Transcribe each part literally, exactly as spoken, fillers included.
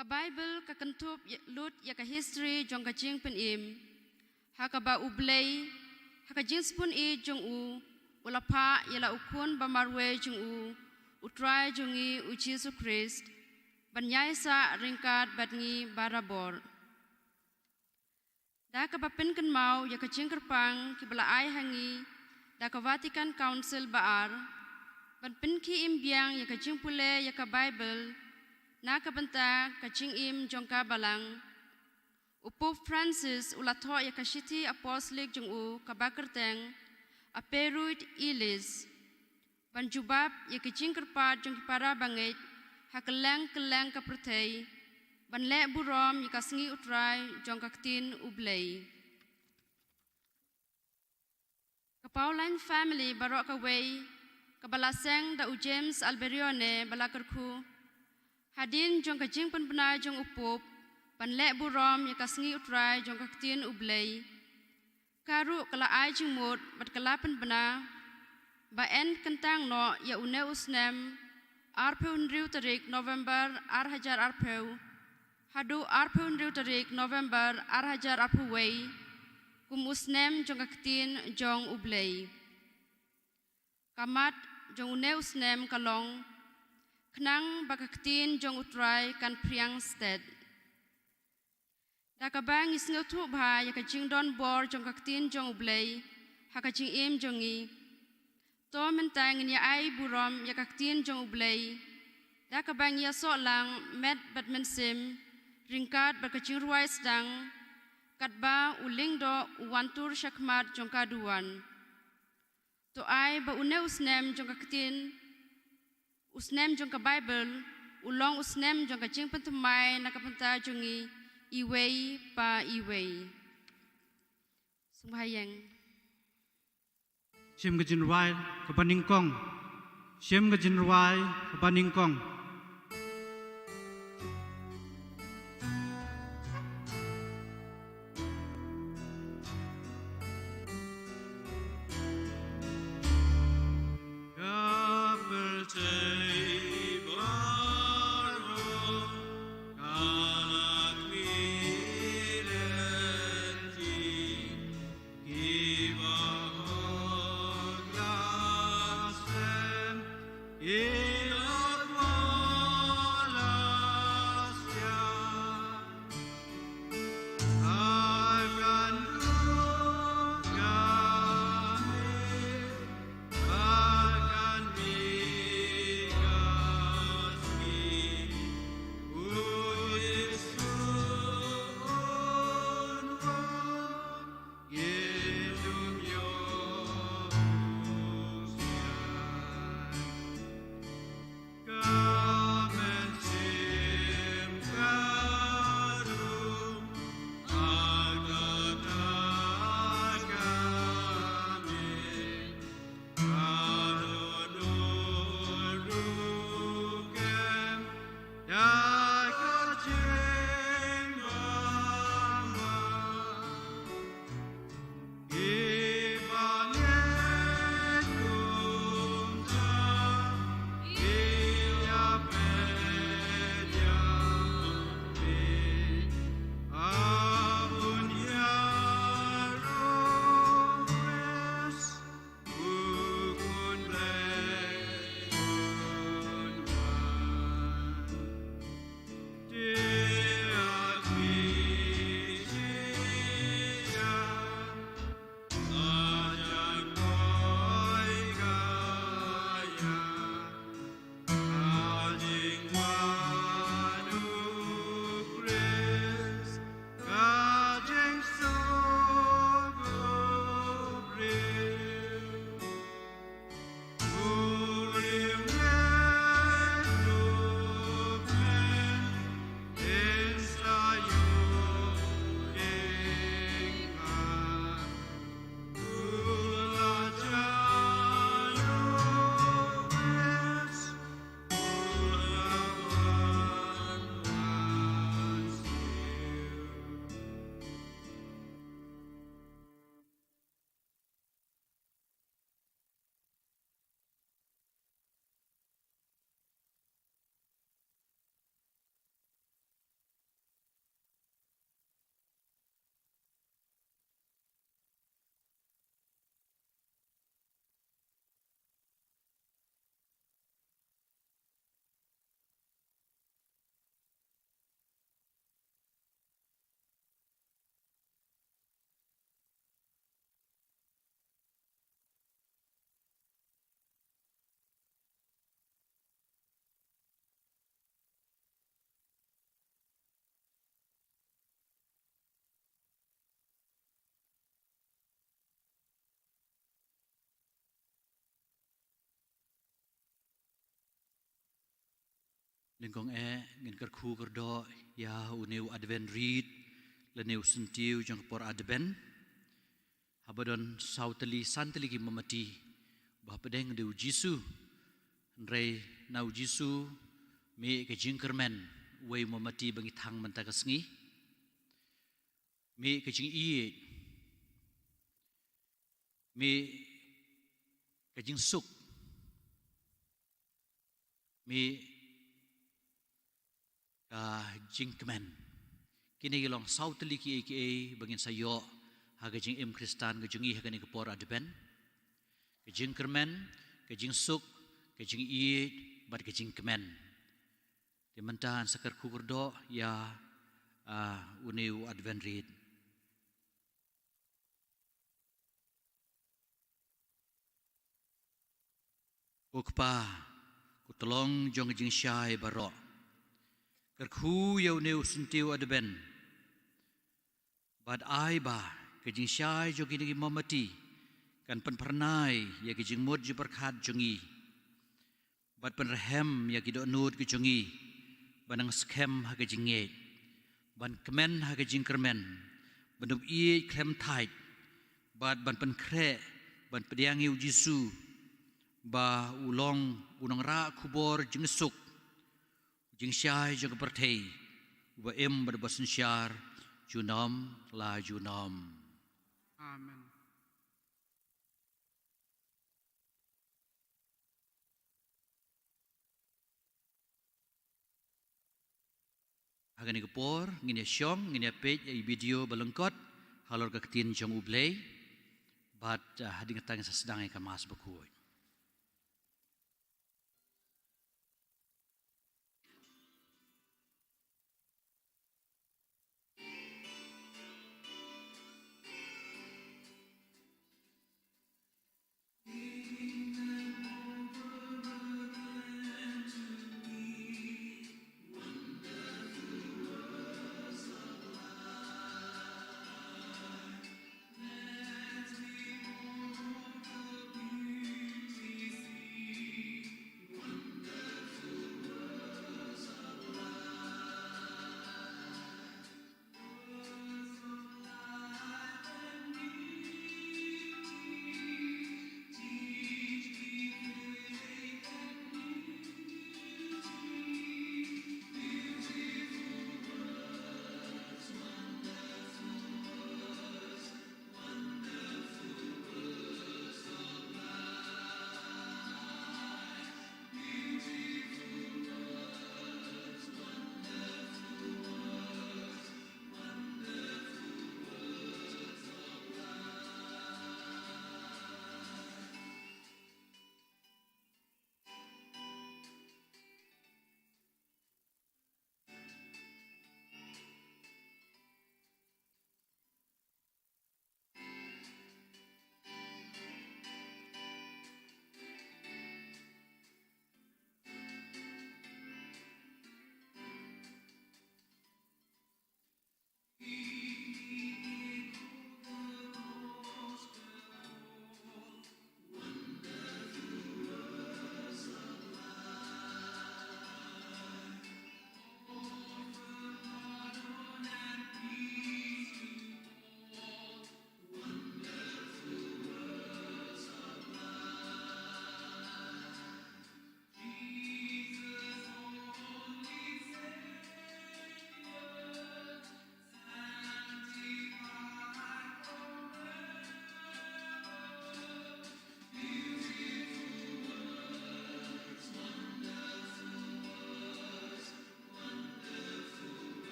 Ka Baibl ka kynthup lut ïa ka history jong ka jingpynim, ha kaba U Blei, ha ka jingsbun-i jong u, u la phah ïa la u Khun ba marwei jong u, U Trai jong ngi U Jisu Khrist, ban ïaisah ryngkat bad ngi barabor. Da kaba pynkynmaw ïa ka jingkyrpang kiba la ai ha ngi da ka Vatican Council ba ar, ban pynkhie im biang ïa ka jingpule ïa ka Baibl na ka bynta ka jingim jong ka Balang, u Pope Francis u la thoh ïa ka shithi apostolic jong u kaba kyrteng Aperuit Ilis, ban jubab ïa ka jingkyrpad jong ki para bangeit ha kylleng kylleng ka pyrthei, ban leh burom ïa ka sngi U Trai jong ka ktien U Blei. Ka Pauline family baroh kawei, kaba la seng da u James Alberione ba la kyrkhu, hadien jong ka jingpynbna jong u Pope ban leh burom ïa ka sngi U Trai jong ka ktien U Blei, ka ruh ka la ai jingmut bad ka la pynbna ba yn kyntang noh ïa une u snem arphew hynriew tarik November ar hajar arphew haduh arphew hynriew tarik November ar hajar arphew wei kum u snem jong ka ktien jong U Blei. Ka mat jong une u snem ka long, khnang ba ka ktien jong U Trai kan phriang stet. Da kaba ngi sngewthuh bha ïa ka jingdon bor jong ka ktien jong U Blei ha ka jingim jong ngi, to mynta ngin ïa ai burom ïa ka ktien jong U Blei da kaba ngi ïasoh lang met bad mynsiem, ryngkat bad ka jingrwai sdang, katba u lyngdoh u wan tur shakhmat jong ka duwan. To ai ba une u snem jong ka ktien, u snem jong ka Baibl, u long u snem jong ka jingpynthymmai na ka bynta jong ngi iwei pa iwei. Sngewbha ïeng. Shim ka jingrwai kaba nyngkong. Shim ka jingrwai kaba nyngkong. Nyngkong eh, ngin kyrkhu kyrdoh ïa une u Advent Wreath, lane u syntiew jong ka por Advent. Haba don saw tylli, san tylli ki mombati ba hapdeng de u Jisu. Hynrei na u Jisu, mih ka jingkyrmen, uwei u mombati ba ngi thang mynta ka sngi. Mih ka jingïeit. Mih ka jingsuk. Mih ka jingkmen. Kine ki long saw tylli kiei kiei ba ngin sa ïoh ha ka jingim Khristan ka jong ngi ha kane ka por Advent. Ka jingkyrmen, ka jingsuk, ka jingïeit, bad ka jingkmen. Te mynta yn sa kyrkhu kyrdoh ïa, ah, une u Advent Wreath. Ko Kpa, ko Tlong jong ka jingshai baroh. Kyrkhu ïa une u syntiew Advent. Bad ai ba ka jingshai jong kine ki mombati kan pynphyrnai ïa ka jingmut jingpyrkhat jong ngi. Bad pynrhem ïa ki dohnud ki jong ngi ban nang skhem ha ka jingngeit, ban kmen ha ka jingkyrmen, ban ïeit khlem thait, bad ban pynkhreh, ban pdiang ïa u Jisu ba u long u nongrah khubor jingsuk, u jingshai jong ka pyrthei, uba im bad uba synshar junom la junom. Amen. Ha kane ka por ngin ïa shong, ngin ïa peit ïa i video ba lyngkot halor ka ktien jong U Blei. Bad, ah, hadien kata ngin sa sdang ïa ka Mass bakhuid.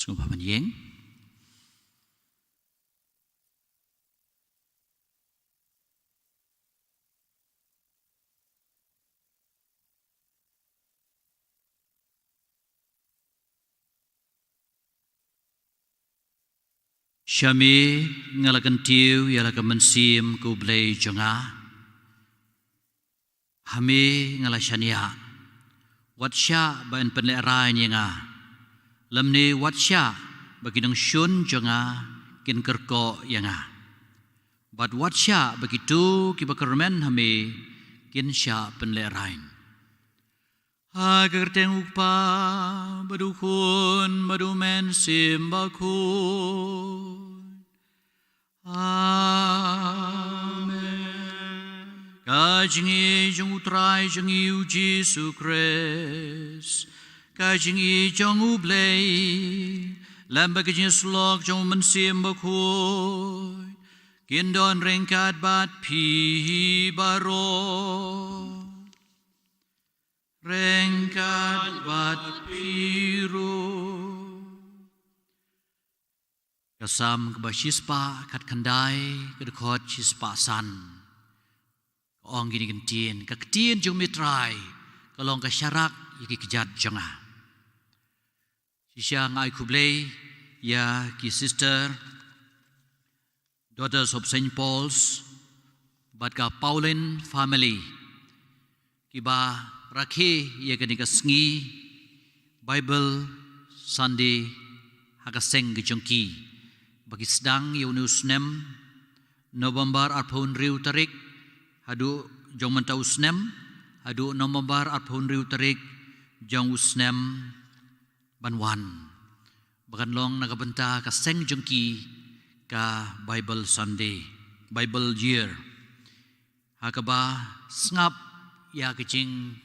Sngewbha ban ïeng. Sha me nga la kyntiew ïa la ka mynsiem ko Blei jong nga. Ha me nga la shaniah. Wat shah ba yn pynlehrain ïa nga. Lymne wat shah ba ki nongshun jong nga kin kyrkhu ïa nga. Bad wat shah ba kito kiba kyrmen ha me kin shah pynlehrain. Ha ka kyrteng U Kpa, bad U Khun, bad U Mynsiem Bakhuid. Amen. Ka jingïeit jong U Trai jong ngi U Jisu Khrist, ka jingïeit jong U Blei, lem bad ka jingïasyllok jong U Mynsiem Bakhuid, kin don ryngkat bad phi baroh. Ryngkat bad phi ruh. Ka Salm kaba shispah khatkhyndai, ka dkhot shispah san. Ka ong kine ki ktien, ka ktien jong me Trai ka long ka sharak ïa ki kjat jong nga. Shisha nga ai khublei ïa ki sister, Daughters of Saint Paul's, bad ka Pauline family, kiba rakhe ïa kane ka sngi Bible Sunday ha ka seng ka jong ki. Ba ki sdang ïa une u snem November arphew hynriew tarik, haduh jong mynta u snem, haduh November arphew hynriew tarik jong u snem ban wan. Ba kan long na ka bynta ka seng jong ki ka Bible Sunday, Bible Year. Ha kaba sngap ïa ka jingkyntu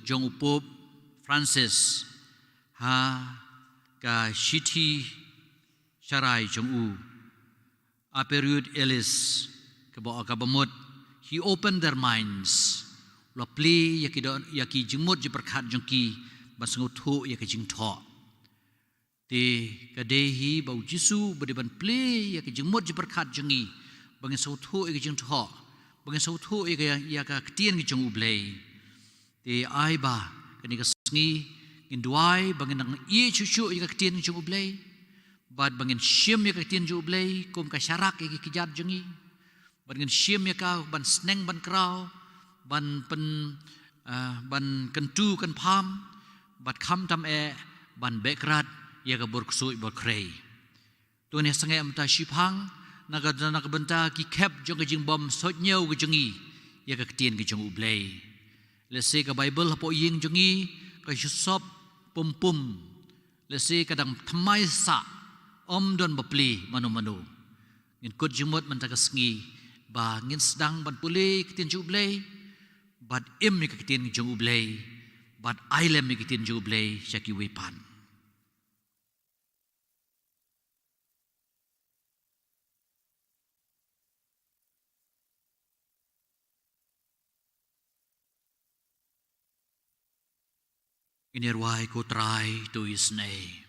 jong u Pope Francis ha ka shithi sharai jong u, Aperietur Illis, kaba, kaba mut, he opened their minds. U la plie ïa ki don, ïa ki jingmut jingpyrkhat jong ki, ban sngewthuh ïa ka jingthoh. Te ka dei hi ba U Jisu ba dei ban plie ïa ka jingmut jingpyrkhat jong ngi, ba ngin sngewthuh ïa ka jingthoh, ba ngin sngewthuh ïa ka, ïa ka ktien ka jong U Blei. Te ai ba kane ka sngi ngin duwai ba ngin nang ïeit shuh shuh ïa ka ktien jong U Blei. Bad ba ngin shim ïa ka ktien jong U Blei kum ka sharak ïa ki kjat jong ngi. Bad ngin shim ïa ka ban sneng ban kraw, ban pyn, ah, ban kyntu kynpham, bad khamtam eh ban beh krad ïa ka bor ksuid bor khrei. To ngin ïa sangeh mynta shiphang, na ka, na ka bynta ki khep jong ka jingbym suidñiew ka jong ngi ïa ka ktien ka jong U Blei. Lehse ka Bible hapoh ïing jong ngi ka shu sop pum pum. Lehse ka dang thymmai sah, ym don ba plie mano mano. Ngin kut jingmut mynta ka sngi ba ngin sdang ban pule ïa ka ktien jong U Blei, bad im ïa ka ktien jong U Blei, bad ai lem ïa ka ktien jong U Blei sha kiwei pat. Ngin ïa rwai, Ko Trai to isynei.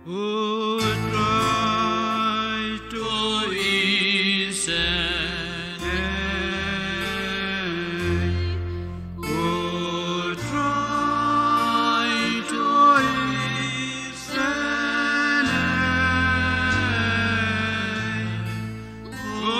Ko Trai to isynei. Ko Trai to isynei. Ko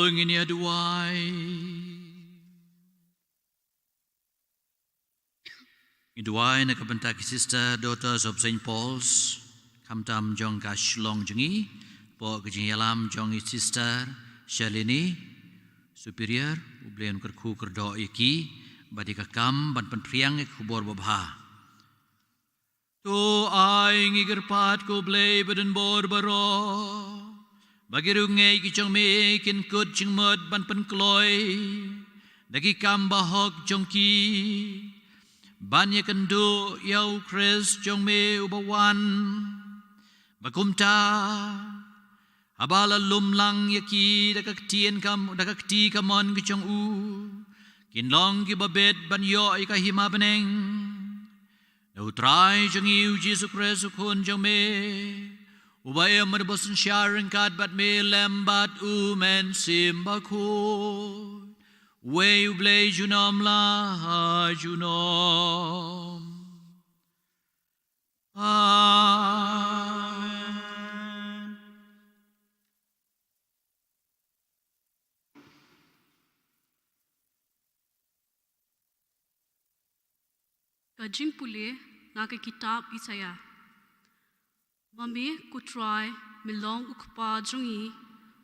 Ngin ïa duwai. Ngi duwai na ka bynta ki Sister Daughters of Saint Paul's, khamtam jong ka shlong jong ngi, hapoh ka jingïalam jong i Sister Shalini, Superior, U Blei un kyrkhu kyrdoh ïa ki, bad ïa ka kam ban pynphriang ïa ka khubor babha. To ai ngi kyrpad ko Blei badonbor baroh, ba ki riewngeit ki jong me kin kut jingmut ban pynkloi da ki kam bahok jong ki, ban ïakynduh ïa u Khrist jong me uba wan, ba kumta haba la lum lang ïa ki da ka ktien kam, da ka kti kamon ka jong u, kin long kiba bit ban ïoh ïa ka hima bneng. Da U Trai jong ngi U Jisu Khrist U Khun jong me, uba im bad uba synshar ryngkat bad me lem bad U Mynsiem Bakhuid, uwei U Blei junom la ha junom. Amen. Ka jingpule na ka kitab Isaïah. Ma me ko Trai, me long u kpa jong ngi,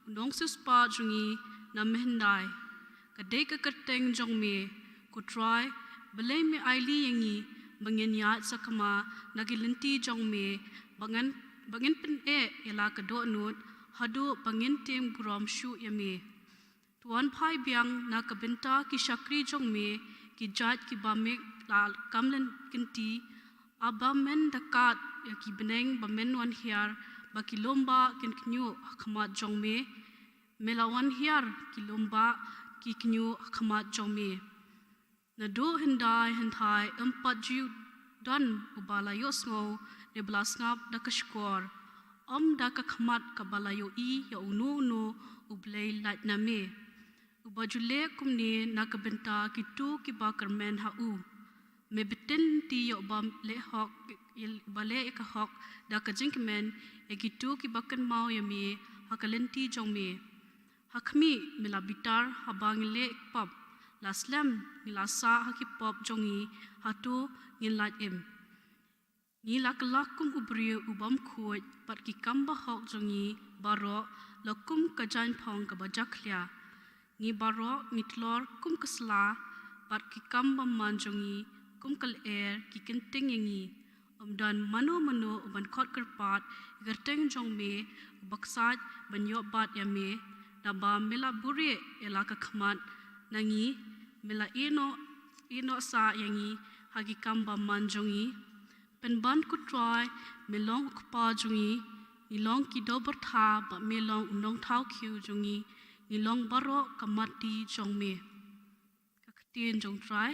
u nongsiewspah jong ngi na myndai. Ka dei ka kyrteng jong me, ko Trai, balei me ailad ïa ngi, ba ngin ïaid sakma na ki lynti jong me, ba ngin, ba ngin pyneh ïa la ka dohnud, haduh ba ngin tim burom shuh ïa me. To wan phai biang na ka bynta ki shakri jong me, ki jait kiba me la kam lynti, haba men da kat ïa ki bneng ba men wan hiar, ba ki lum bah kin kñiuh ha khmat jong me, me la wan hiar ki lum bah ki kñiuh ha khmat jong me. Naduh hyndai hynthai ym pat ju don uba la ïohsngew ne ba la sngap da ka shkor, ym da ka khmat kaba la ïohi ïa uno uno u Blei lait na me, uba ju leh kumne na ka bynta kito kiba kyrmen ha u. Me btin lynti ïa uba leh hok, uba leh ïa ka hok da ka jingkmen, ïa kito kiba kynmaw ïa me ha ka lynti jong me. Ha khmih, me la bitar haba ngi leh pop, la slem ngi la sah ha ki pop jong ngi, hato ngin lait im? Ngi la kylla kum u briew u bym khuid, bad ki kam bahok jong ngi baroh la kum ka jaiñphong kaba jakhlia. Ngi baroh ngi tlor kum ka sla, bad ki kam bymman jong ngi kum ka lyer ki kynting ïa ngi. Ym don mano mano uban khot kyrpad ïa ka kyrteng jong me, uba ksaid ban ïoh bat ïa me, naba me la buhrieh ïa la ka khmat na ngi, me la ïehnoh, ïehnoh sah ïa ngi ha ki kam bymman jong ngi. Pynban ko Trai, me long u kpa jong ngi, ngi long ki dewbyrtha, bad me long u nongthaw khiew jong ngi, ngi long baroh ka mati jong me. Ka ktien jong u Trai.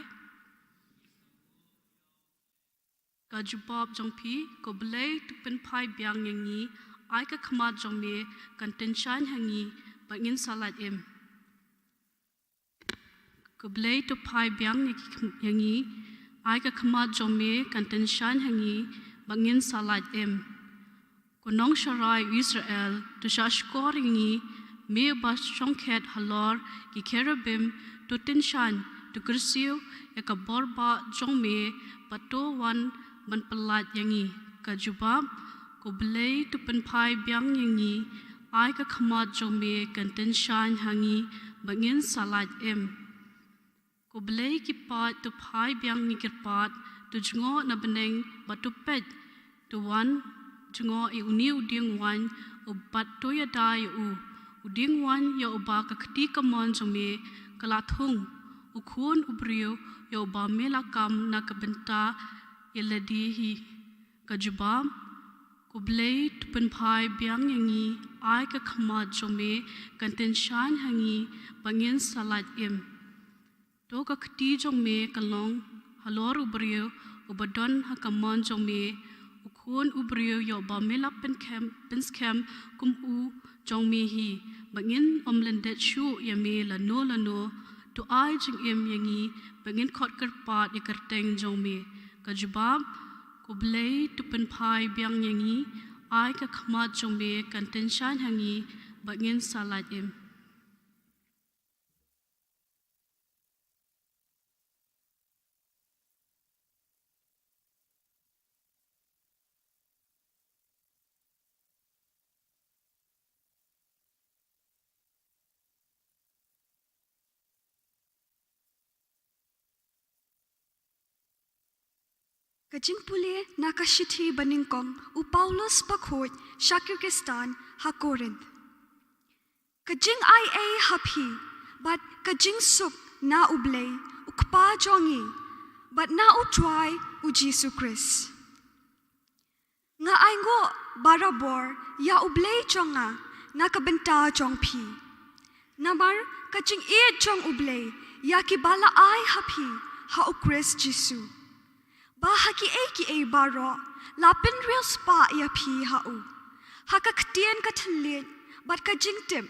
Ka jubab jong phi, ko Blei to pynphai biang ïa ngi, ai ka khmat jong me kan tyngshaiñ ha ngi, ba ngin sa lait im. Ko Blei to phai biang ïa ki khm-, ïa ngi, ai ka khmat jong me kan tyngshaiñ ha ngi, ba ngin sa lait im. Ko Nongsharai u Israel, to shah shkor ïa ngi, me uba shongkhet halor ki kherubim, to tyngshaiñ, to kyrsiew ïa ka bor bah jong me, bad to wan ban pyllait ïa ngi. Ka jubab, ko Blei to pynphai biang ïa ngi, ai ka khmat jong me kan tyngshaiñ ha ngi, ba ngin sa lait im. Ko Blei ki paid to phai biang ïa ngi kyrpad, to jngoh na bneng bad to peit, to wan jngoh ïa une u dieng waiñ, u bad to ïada ïa u. U dieng waiñ ïa uba ka kti kamon jong me ka la thung, u khun u briew ïa uba me la kam na ka bynta ïa lade hi. Ka jubab, ko Blei to pynphai biang ïa ngi, ai ka khmat jong me kan tyngshaiñ ha ngi, ba ngin sa lait im. To ka kti jong me ka long halor u briew uba don ha ka mon jong me, u khun u briew ïa uba me la pynskhem, pynskhem kum u jong me hi, ba ngin ym lyndet shuh ïa me lano lano. To ai jingim ïa ngi, ba ngin khot kyrpad ïa ka kyrteng jong me. Ka jubab, ko Blei to pynphai biang ïa ngi, ai ka khmat jong me kan tyngshaiñ ha ngi, ba ngin sa lait im. Ka jingpule na ka shithi banyngkong u Paulus bakhuid sha ki Khristan ha Korinth. Ka jingai ei ha phi, bad ka jingsuk na U Blei, u Kpa jong ngi, bad na U Trai, u Jisu Khrist. Nga ainguh barabor ïa U Blei jong nga na ka bynta jong phi. Namar ka jingïeit jong U Blei ïa kiba la ai ha phi ha U Khrist Jisu. Ba ha kiei kiei baroh la pynriewspah ïa phi ha u, ha ka ktien ka thylliej bad ka jingtip,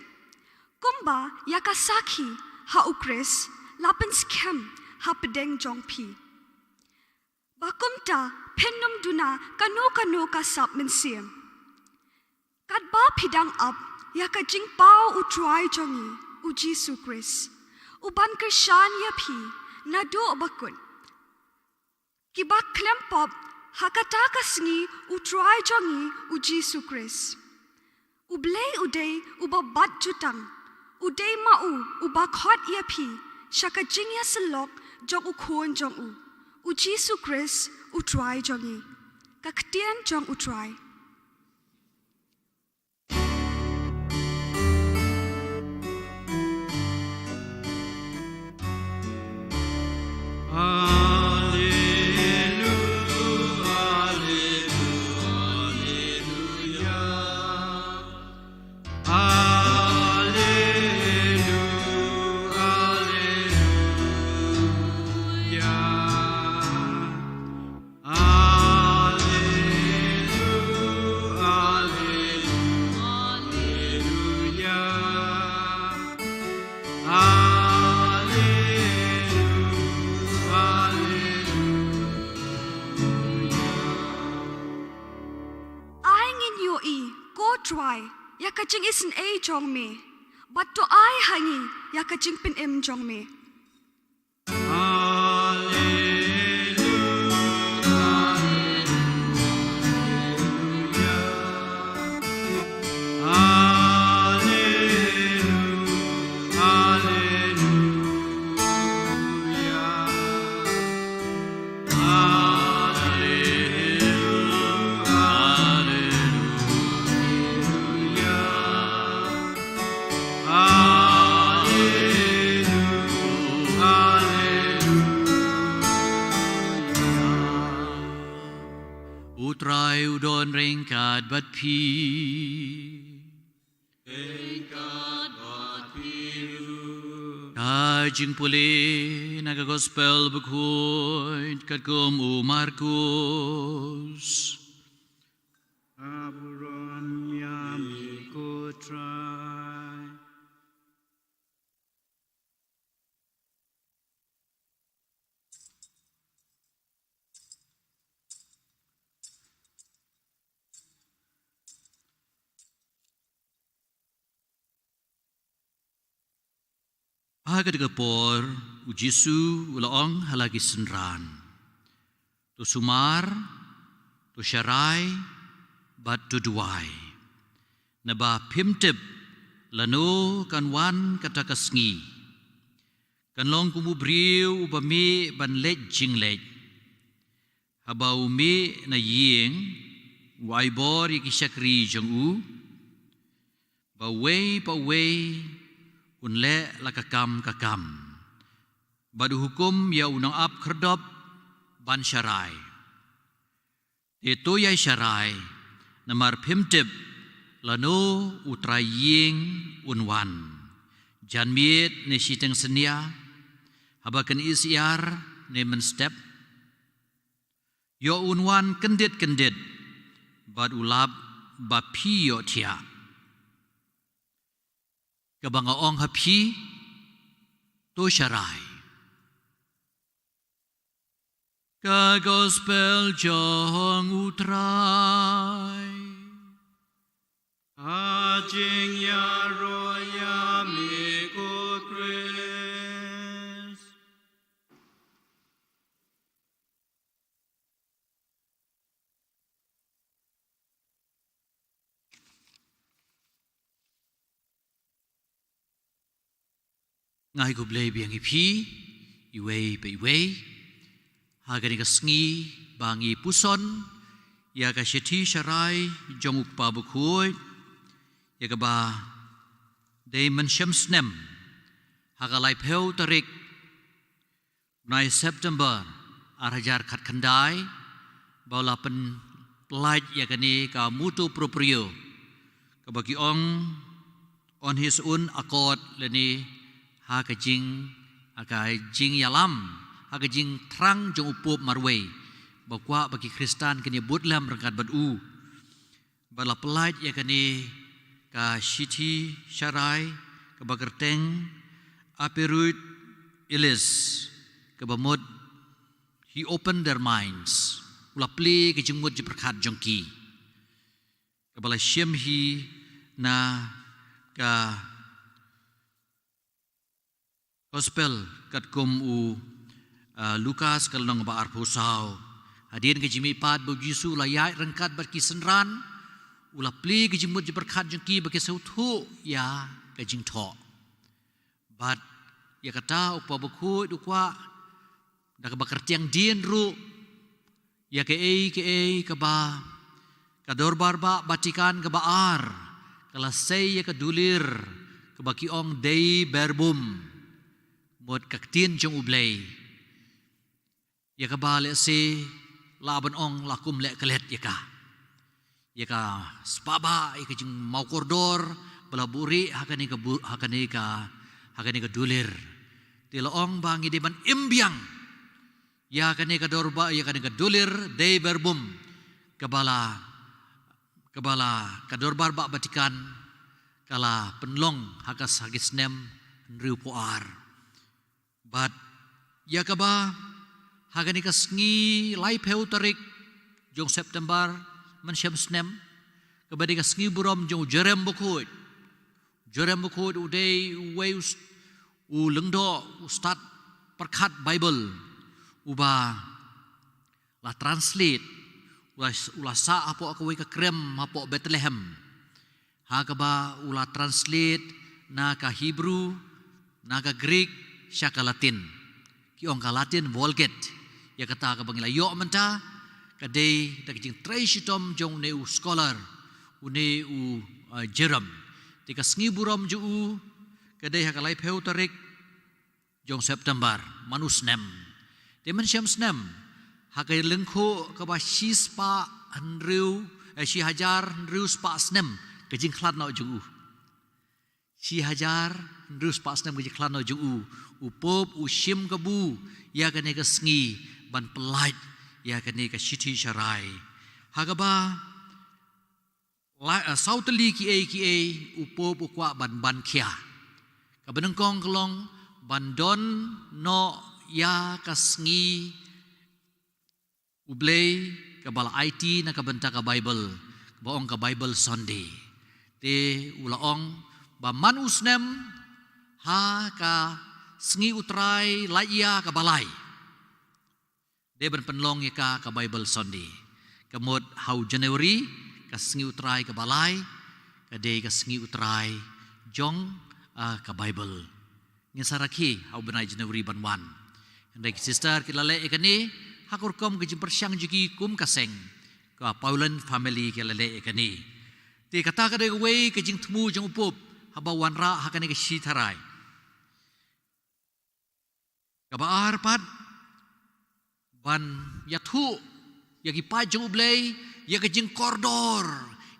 kumba ïa ka sakhi ha U Khrist la pynskhem hapdeng jong phi. Ba kumta phin ym duna kano kano ka sap mynsiem. Katba phi dang ap ïa ka jingpaw U Trai jong ngi, u Jisu Khrist, uban kyrshan ïa phi naduh bakut. Kiba khlem pop ha kata ka sngi U Trai jong ngi, u Jisu Khrist. U Blei u dei uba bat jutang, u dei ma u uba khot ïa phi sha ka jingïasyllok jong u Khun jong u, u Jisu Khrist, U Trai jong ngi. Ka ktien jong U Trai. Ai ngin ïohi, ko Trai, ïa ka jingisynei jong me, bad to ai ha ngi ïa ka jingpynim jong me. U Trai u don ryngkat bad phi. Ryngkat bad phi ruh. Ka jingpule na ka Gospel bakhuid katkum u Markus. Ka burom ïa me ko Trai. Ha kata ka por, u Jisu u la ong ha la ki synran, to sumar, to sharai, bad to duwai. Naba phim tip lano kan wan kata ka sngi. Kan long kum u briew uba mih ban leit jingleit. Haba u mih na ïing, u ai bor ïa ki shakri jong u, ba uwei pa uwei un leh la ka kam ka kam. Bad u hukum ïa u nongap khyrdop ban sharai. Te to ïai sharai, namar phim tip lano u trai ïing un wan. Janmiet ne shiteng synñia, haba kan isyiar ne mynstep. Ïoh un wan kyndit kyndit, bad u lap ba phi ïoh thiah. Kaba nga ong ha phi, to sharai. Ka Gospel jong u Trai. Ha jingïaroh ïa me ko Khrist. Nga ai khublei biang ïa phi, iwei pa iwei. Ha kane ka sngi ba ngi puson ïa ka shithi sharai jong U Kpa Bakhuid, ïa kaba dei mynshem snem, ha ka laiphew tarik bnai September ar hajar khatkhyndai, ba la pynpyllait ïa kane ka motu proprio, kaba ki ong on his own accord, lane ha ka jing, ha ka jingïalam, ha ka jingthrang jong u Pope marwei, ba kwah ba ki Khristan kin ïa bud lem ryngkat bad u. Ba la pyllait ïa kane ka shithi sharai kaba kyrteng Aperuit Ilis, kaba mut he opened their minds. U la plie ka jingmut jingpyrkhat jong ki. Kaba la shim hi na ka Gospel katkum u, ah, Lukas ka lynnong ba arphew saw. Hadien ka jingmihpat ba u Jisu u la ïaid ryngkat bad ki synran, u la plie ka jingmut jingpyrkhat jong ki ba ki sngewthuh ïa ka jingthoh. Bad ïa kata U Kpa Bakhuid u kwah da kaba kyrtiang dien ruh ïa kaei kaei kaba ka Dorbar Bah Vatican kaba ar ka la sei ïa ka dulir kaba ki ong Dei Verbum, mut ka ktien jong U Blei, ïa kaba lehse lah ban ong la kum leh klet ïa ka, ïa ka spah bah, ïa ka jingmawkordor ba la buhrieh ha kane ka bu-, ha kane ka, ha kane ka dulir. Te la ong ba ngi dei ban im biang ïa kane ka dorbar, ïa kane ka dulir Dei Verbum, kaba la, kaba la ka Dorbar Bah Vatican ka la pynlong ha ka, ha ki snem hynriewphew ar. Bad ïa kaba ha kane ka sngi laiphew tarik jong September mynshem snem, kaba dei ka sngi burom jong u Jerem Bakhuid. Jerem Bakhuid u dei uwei u s-, u lyngdoh, u stad pyrkhat Baibl, uba la translate, u la, u la sah hapoh kawei ka krem hapoh Bethlehem, ha kaba u la translate na ka Hebrew, na ka Greek, sha ka Latin. Ki ong ka Latin Vulgate. Ïa kata kaba ngi la ïoh mynta ka dei da ka jingtrei shitom jong une u scholar, une u, uh, Jerem. Te ka sngi burom jong u ka dei ha ka laiphew tarik jong September man u snem. Te mynshem snem, ha ka lyngkhuh kaba shispah hynriew, eh, shi hajar hynriew spah snem ka jingkhlad noh jong u. Shi hajar hynriew spah snem ka jingkhlad noh jong u, u Pope u shim kabu ïa kane ka sngi ban pyllait ïa kane ka shithi sharai. Ha kaba la, eh, saw tylli kiei kiei u Pope u kwah ban ban khia. Kaba nyngkong ka long ban don noh ïa ka sngi U Blei kaba la aiti na ka bynta ka Baibl, kaba ong ka Bible Sunday. Te u la ong ba man u snem ha ka sngi U Trai laitïa kaba lai, dei ban pynlong ïa ka ka Bible Sunday. Ka mut ha u January, ka sngi U Trai kaba lai ka dei ka sngi U Trai jong, ah, ka Bible. Ngin sa rakhe ha u bnai January ban wan. Hynrei ki sister ki la leh ïa kane ha ka rukom ka jingpyrshang jong ki kum ka seng, ka Pauline family ki la leh ïa kane. Te kata ka dei kawei ka jingthmu jong u Pope haba wanrah ha kane ka shithi sharai. Kaba ar pat, ban ïathuh ïa ki paid jong U Blei ïa ka jingkordor,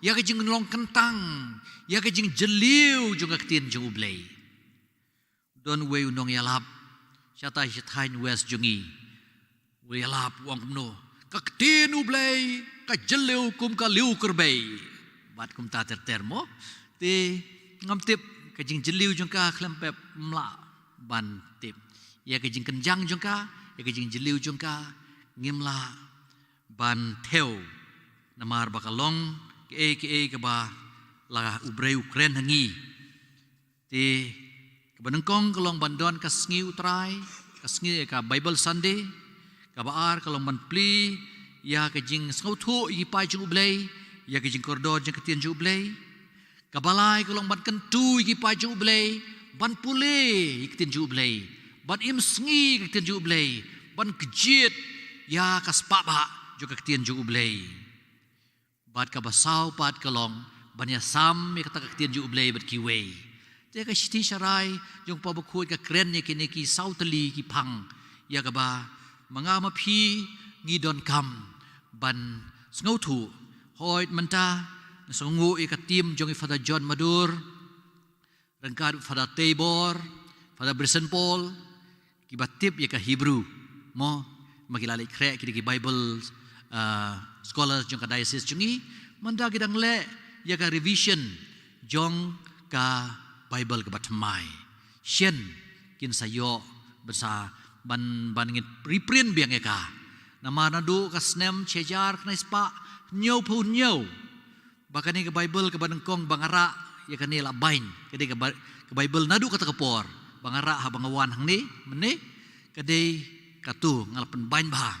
ïa ka jinglong kyntang, ïa ka jingjylliew jong ka ktien jong U Blei. Don uwei u nongïalap shatai sha thaiñ West jong ngi, u ïalap u ong kumno, ka ktien U Blei ka jylliew kum ka liew kyrpei. Bad kumta ter ter mo. Te ngam tip ka jingjylliew jong ka khlem pep, ym lah ban tip. Ïa ka jingkynjang jong ka, ïa ka jingjylliew jong ka ngim lah ban thew. Namar ba ka long kaei kaei kaba la U Blei u kren ha ngi. Te kaba nyngkong ka long ban don ka sngi U Trai, ka sngi ka Bible Sunday. Kaba ar ka long ban plie ïa ka jingsngewthuh ïa ki paid jong U Blei ïa ka jingkordor jong ka ktien jong U Blei. Kaba lai ka long ban kyntu ïa ki paid jong U Blei ban pule ïa ka ktien jong U Blei, ban im sngi ïa ka ktien jong U Blei, ban kjit ïa ka spah bah jong ka ktien jong U Blei. Bad kaba saw pat ka long ban ïasam ïa kata ka ktien jong U Blei bad kiwei. Te ka shithi sharai jong u Kpa Bakhuid ka kren ïa kine ki saw tylli ki phang ïa kaba ma nga ma phi ngi donkam ban sngewthuh. Hooid, mynta nga sngewnguh ïa ka team jong i Father John Madur, ryngkat Father Tabor, Father Bryson Paul, kiba tip ïa ka Hebrew, mo, ma ki la leit khreh ki dei ki Bible, ah, scholars jong ka diocese jong ngi, mynta ki dang leh ïa ka revision jong ka Bible kaba thymmai. Shen kin sa ïoh ban sa, ban, ban ngin reprint biang ïa ka. Namar naduh ka snem shi hajar khyndai spah hynñiewphew hynñiew ba kane ka Bible kaba nyngkong ba nga rah ïa kane la bain, ka dei ka Bi-, ka Bible naduh kata ka por ba nga rah haba nga wan hangne mynne, ka dei katu nga la pynbain bha.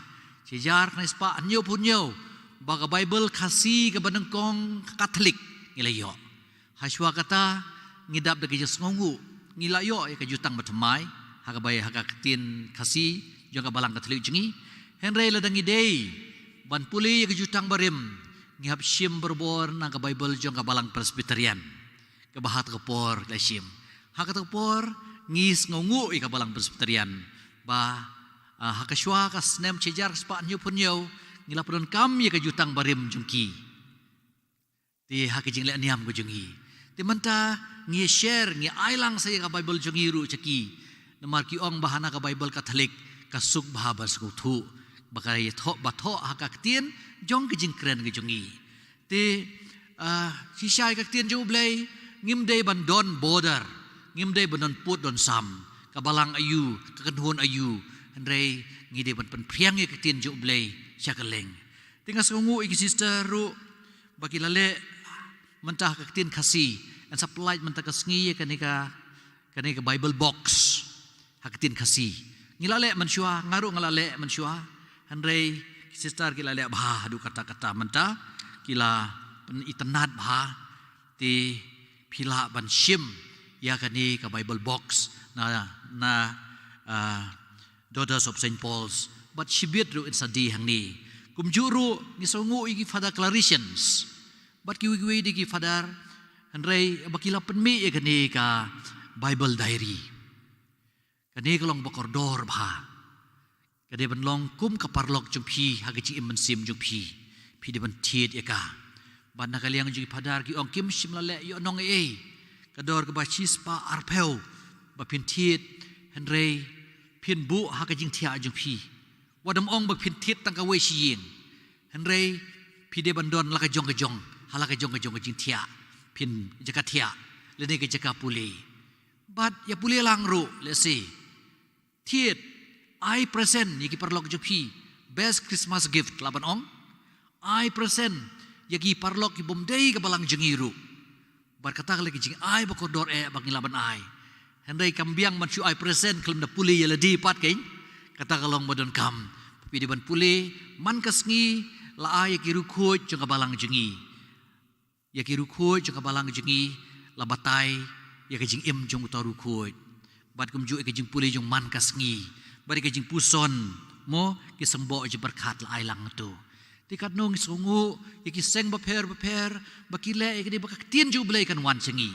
Shi hajar khyndai spah hynñiewphew hynñiew ba ka Bible Khasi kaba nyngkong ka Katholik ngi la ïoh. Hashwa kata ngi dap da ka jingsngewnguh ngi la ïoh ïa ka jutang bathymmai ha ka Bi-, ha ka ktien Khasi jong ka Balang Katholik jong ngi. Hynrei lada ngi dei ban pule ïa ka jutang barim, ngi hap shim barabor na ka Bible jong ka Balang Presbyterian kaba ha kata ka por la shim. Ha kata ka por ngi sngewnguh ïa ka Balang Presbyterian ba, ah, ha ka shwa ka snem shi hajar spah hynñiewphew hynñiew ngi la pyndonkam ïa ka jutang barim jong ki. Te ha ka jingleh niam ka jong ngi, te mynta ngi share, ngi ai lang sa ïa ka Bible jong ngi ruh sha ki. Namar ki ong ba hana ka Bible Katholik ka suk bha ban sngewthuh ba ka ïathoh, ba thoh ha ka ktien jong ka jingkren ka jong ngi. Te, ah, shisha ïa ka ktien jong U Blei ngim dei ban don border, ngim dei ban don pud don sam, ka balang aïu, ka kynhun aïu. Hynrei ngi dei ban pynphriang ïa ka ktien jong U Blei sha kylleng. Te nga sngewnguh ïa ki sister ruh ba ki la leh mynta ha ka ktien Khasi, yn sa pyllait mynta ka sngi ïa kane ka, kane ka Bible box ha ka ktien Khasi. Ngi la leh mynshuwa, nga ruh nga la leh mynshuwa. Hynrei ki sister ki la leh bha haduh katta katta mynta, ki la pynitynnad bha. Te phi lah ban shim ïa kane ka Bible box na, na, ah, Daughters of Saint Paul's, bad shibit ruh yn sa die hangne. Kumjuh ruh ngi sngewnguh ïa ki Father Claricians bad kiwei kiwei de ki Father, hynrei ba ki la pynmih ïa kane ka Bible diary. Kane ka long ba kordor bha. Ka dei ban long kum ka paralok jong phi ha ka jingim mynsiem jong phi. Phi dei ban thied ïa ka. Bad na ka liang jong ki Father ki ong kim shym la leh ïoh nong ei ei. Ka dor kaba shi spah arphew ba phin thied, hynrei phin buh ha ka jingthiah jong phi. Wat ym ong ba phin thied tang kawei shi ïing, hynrei phi dei ban don la ka jong ka jong, ha la ka jong ka jong ka jingthiah, phin jaka thiah lane ka jaka pule. Bad ïa pule lang ruh lehse thied, ai present ïa ki paralok jong phi. Best Christmas gift lah ban ong, ai present ïa ki paralok ki bym dei ka balang jong ngi ruh. Bad kata ka long ka jingai ba kordor eh ba ngi lah ban ai. Hynrei kam biang ban shu ai present khlem da pule ïa lade pat, keiñ kata ka long ba donkam. Phi dei ban pule man ka sngi, la ai ïa ki riewkhuid jong ka balang jong ngi. Ïa ki riewkhuid jong ka balang jong ngi, la batai ïa ka jingim jong uta u riewkhuid. Bad kumjuh ïa ka jingpule jong man ka sngi, bad ïa ka jingpuson, mo, ki symboh jingpyrkhat la ai lang tu. Te katno ngi sngewnguh ïa ki seng bapher bapher ba ki leh ïa kane ba ka ktien jong U Blei kan wan sha ngi.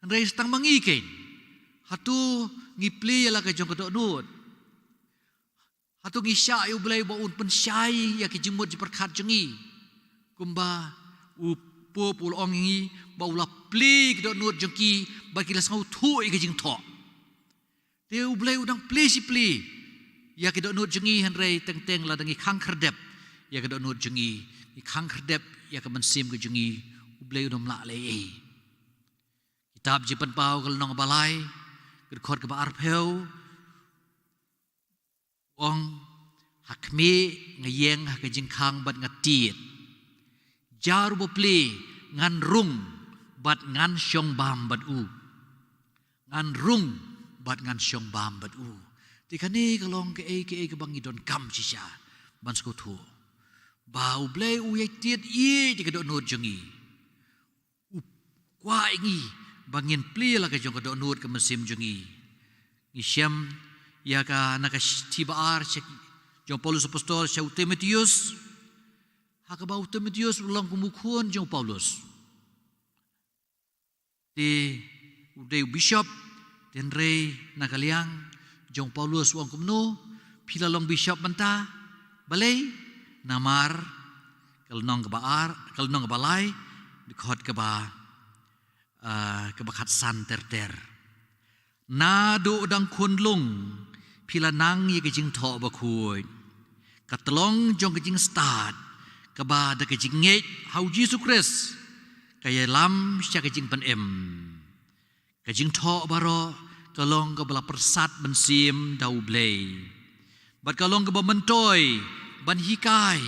Hynrei sa tang ma ngi, keiñ, hato ngi plie ïa la ka jong ka dohnud? Hato ngi shah ïa U Blei ba un pynshai ïa ki jingmut jingpyrkhat jong ngi, kumba u Pope u la ong ïa ngi ba u la plie ïa ki dohnud jong ki ba ki la sngewthuh ïa ki jingthoh? Te U Blei u dang plie shi plie ïa ki dohnud jong ngi, hynrei teng teng lada ngi khang khyrdep ïa ki dohnud jong ngi, ngi khang khyrdep ïa ka mynsiem ka jong ngi, U Blei un ym lah leh ei ei. Kitab Jingpynpaw ka lynnong ba lai, ka dkhot kaba arphew, ong, ha khmih nga ïeng ha ka jingkhang bad nga tied. Jar uba plie, ngan rung bad ngan shong bam bad u. Ngan rung bad ngan shong bam bad u. Te kane ka long kaei kaei kaba ngi donkam shisha ban sngewthuh ba U Blei u ïai tied ïa ka dohnud jong ngi. U kwah ïa ngi ba ngin plie la ka jong ka dohnud ka mynsiem jong ngi. Ngi shem ïa ka na ka shithi ba ar sha ki, jong u Paulus apostol sha u Timotheus, ha kaba u Timotheus u long kum u khun jong u Paulus. Te u dei u bishop, te hynrei na ka liang jong u Paulus u ong kumno, phi la long bishop mynta, balei, namar ka lynnong kaba ar, ka lynnong kaba lai, dkhot kaba, ah, kaba khatsan ter ter. Naduh dang khunlung phi la nang ïa ka jingthoh bakhuid, ka tlong jong ka jingstad kaba da ka jingngeit ha u Jisu Khrist ka ïalam sha ka jingpynim. Ka jingthoh baroh ka long kaba la pyrsad mynsiem da U Blei, bad ka long kaba myntoi ban hikai,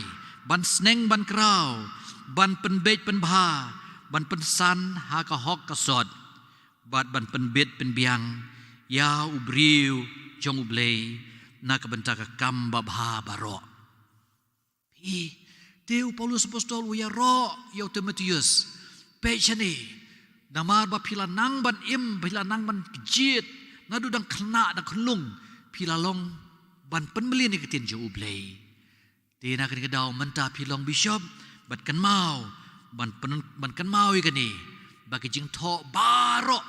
ban sneng ban kraw, ban pynbeit pynbha, ban pynsan ha ka hok ka sot, bad ban pynbit pynbiang ïa u briew jong U Blei na ka bynta ka kam babha baroh. Phi, te u Paulus apostol u ïaroh ïa u Timotheus, peit shane, namar ba phi la nang ban im, phi la nang ban jied, naduh dang khynnah dang khunlung, phi la long ban pynmlien ïa ka ktien jong U Blei. Te na kane ka daw mynta phi long bishop, bad kynmaw, ban pyn-, ban kynmaw ïa kane, ba ka jingthoh baroh